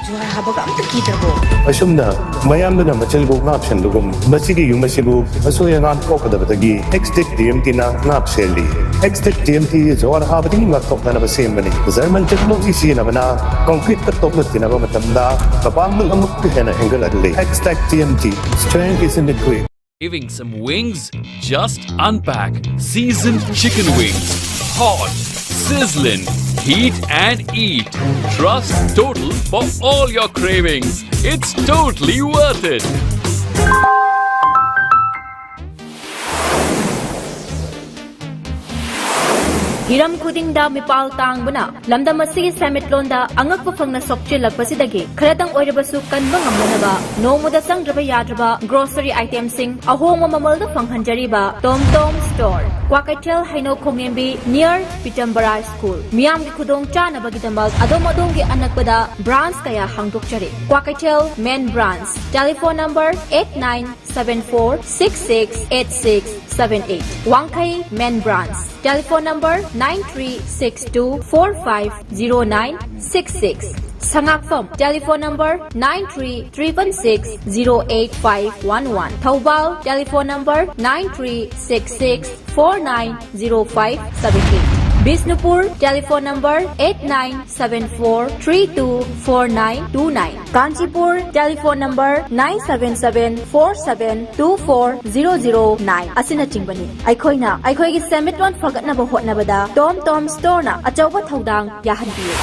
ꯖꯨꯍꯥꯔ ꯍꯥꯕꯒ ꯑꯝꯇ ꯀꯤꯗ꯭ꯔꯕꯣ? ꯑꯁꯨꯝꯅ ꯃꯌꯥꯝꯗꯨꯅ ꯃꯆꯤꯜꯕꯨ ꯉꯥꯛꯁꯟꯕꯒꯨꯝ, ꯃꯁꯤꯒꯤ ꯌꯨꯝ ꯑꯁꯤꯕꯨ ꯑꯁꯣꯏ ꯑꯉꯥꯝ ꯊꯣꯛꯀꯗꯕꯗꯒꯤ ꯑꯦꯛꯁ ꯇꯤ ꯑꯦꯝ ꯇꯤꯅ ꯉꯥꯛ ꯁꯦꯜꯂꯤ꯫ ꯑꯦꯛꯁ ꯇꯤ ꯑꯦꯝ ꯇꯤ ꯖꯨꯍꯥꯔ ꯍꯥꯕꯗꯒꯤ ꯉꯥꯛꯊꯣꯛꯅꯅꯕ ꯁꯦꯝꯕꯅꯤ꯫ ꯖꯔꯃꯟ ꯇꯦꯛꯅꯣꯂꯣꯖꯤ ꯁꯤꯖꯤꯟꯅꯕꯅ ꯀꯪꯀ꯭ꯔꯤꯠꯇ ꯇꯣꯛꯂ ꯇꯤꯟꯅꯕ ꯃꯇꯝꯗ ꯃꯄꯥꯡꯒꯜ ꯑꯃꯨꯛꯀ ꯍꯦꯟꯅ ꯍꯦꯟꯒꯠꯍꯜꯂꯤ꯫ X T M T, strength is in the grit. Craving some wings? Just unpack seasoned chicken wings. Hot, Sizzling, heat and eat. Trust Total for all your cravings. It's totally worth it. ꯍꯤꯔꯝ ꯈꯨꯗꯤꯡꯗ ꯃꯤꯄꯥꯜ ꯇꯥꯡꯕꯅ ꯂꯝꯗꯝ ꯑꯁꯤꯒꯤ ꯁꯦꯟꯃꯤꯠꯂꯣꯟꯗ ꯑꯉꯛꯄ ꯐꯪꯅ ꯁꯣꯛꯆꯤꯜꯂꯛꯄꯁꯤꯗꯒꯤ ꯈꯔꯇꯪ ꯑꯣꯏꯔꯕꯁꯨ ꯀꯟꯕ ꯉꯝꯅꯅꯕ ꯅꯣꯡꯃꯗ ꯆꯪꯗ꯭ꯔꯕ ꯌꯥꯗ꯭ꯔꯕ grocery itemꯁꯤꯡ ꯑꯍꯣꯡꯕ ꯃꯃꯜꯗ ꯐꯪꯍꯟꯖꯔꯤꯕ ꯇꯣꯝ ꯇꯣꯝ store, ꯀ꯭ꯋꯥꯀꯩꯊꯦꯜ ꯍꯩꯅꯧ ꯈꯣꯡꯉꯦꯝꯕꯤ near ꯄꯤꯇꯝꯕꯔꯥ school꯫ ꯃꯤꯌꯥꯝꯒꯤ ꯈꯨꯗꯣꯡ ꯆꯥꯅꯕꯒꯤꯗꯃꯛ ꯑꯗꯣꯝ ꯑꯗꯣꯝꯒꯤ ꯑꯅꯛꯄꯗ branch ꯀꯌꯥ ꯍꯥꯡꯗꯣꯛꯆꯔꯤ꯫ Kwakeithel main branch, telephone number eight nine seven four six six eight six seven eight꯫ ꯋꯥꯡꯈꯩ main branch, telephone number nine three six two four five zero nine six six꯫ ꯁꯉꯥꯛꯐꯝ, telephone number nine three triple six zero eight five one one꯫ Thoubal, telephone number nine three six six four nine zero five seven eight꯫ Bishnupur, telephone number eight nine seven four three two four nine two nine꯫ Kanchipur, telephone number nine seven seven four seven two four zero zero nine ꯑꯁꯤꯅꯆꯤꯡꯕꯅꯤ꯫ ꯑꯩꯈꯣꯏꯅ ꯑꯩꯈꯣꯏꯒꯤ ꯁꯦꯟꯃꯤꯠꯂꯣꯟ ꯐꯒꯠꯅꯕ ꯍꯣꯠꯅꯕꯗ ꯇꯣꯝ ꯇꯣꯝ storeꯅ ꯑꯆꯧꯕ ꯊꯧꯗꯥꯡ ꯌꯥꯍꯟꯕꯤꯌꯨ꯫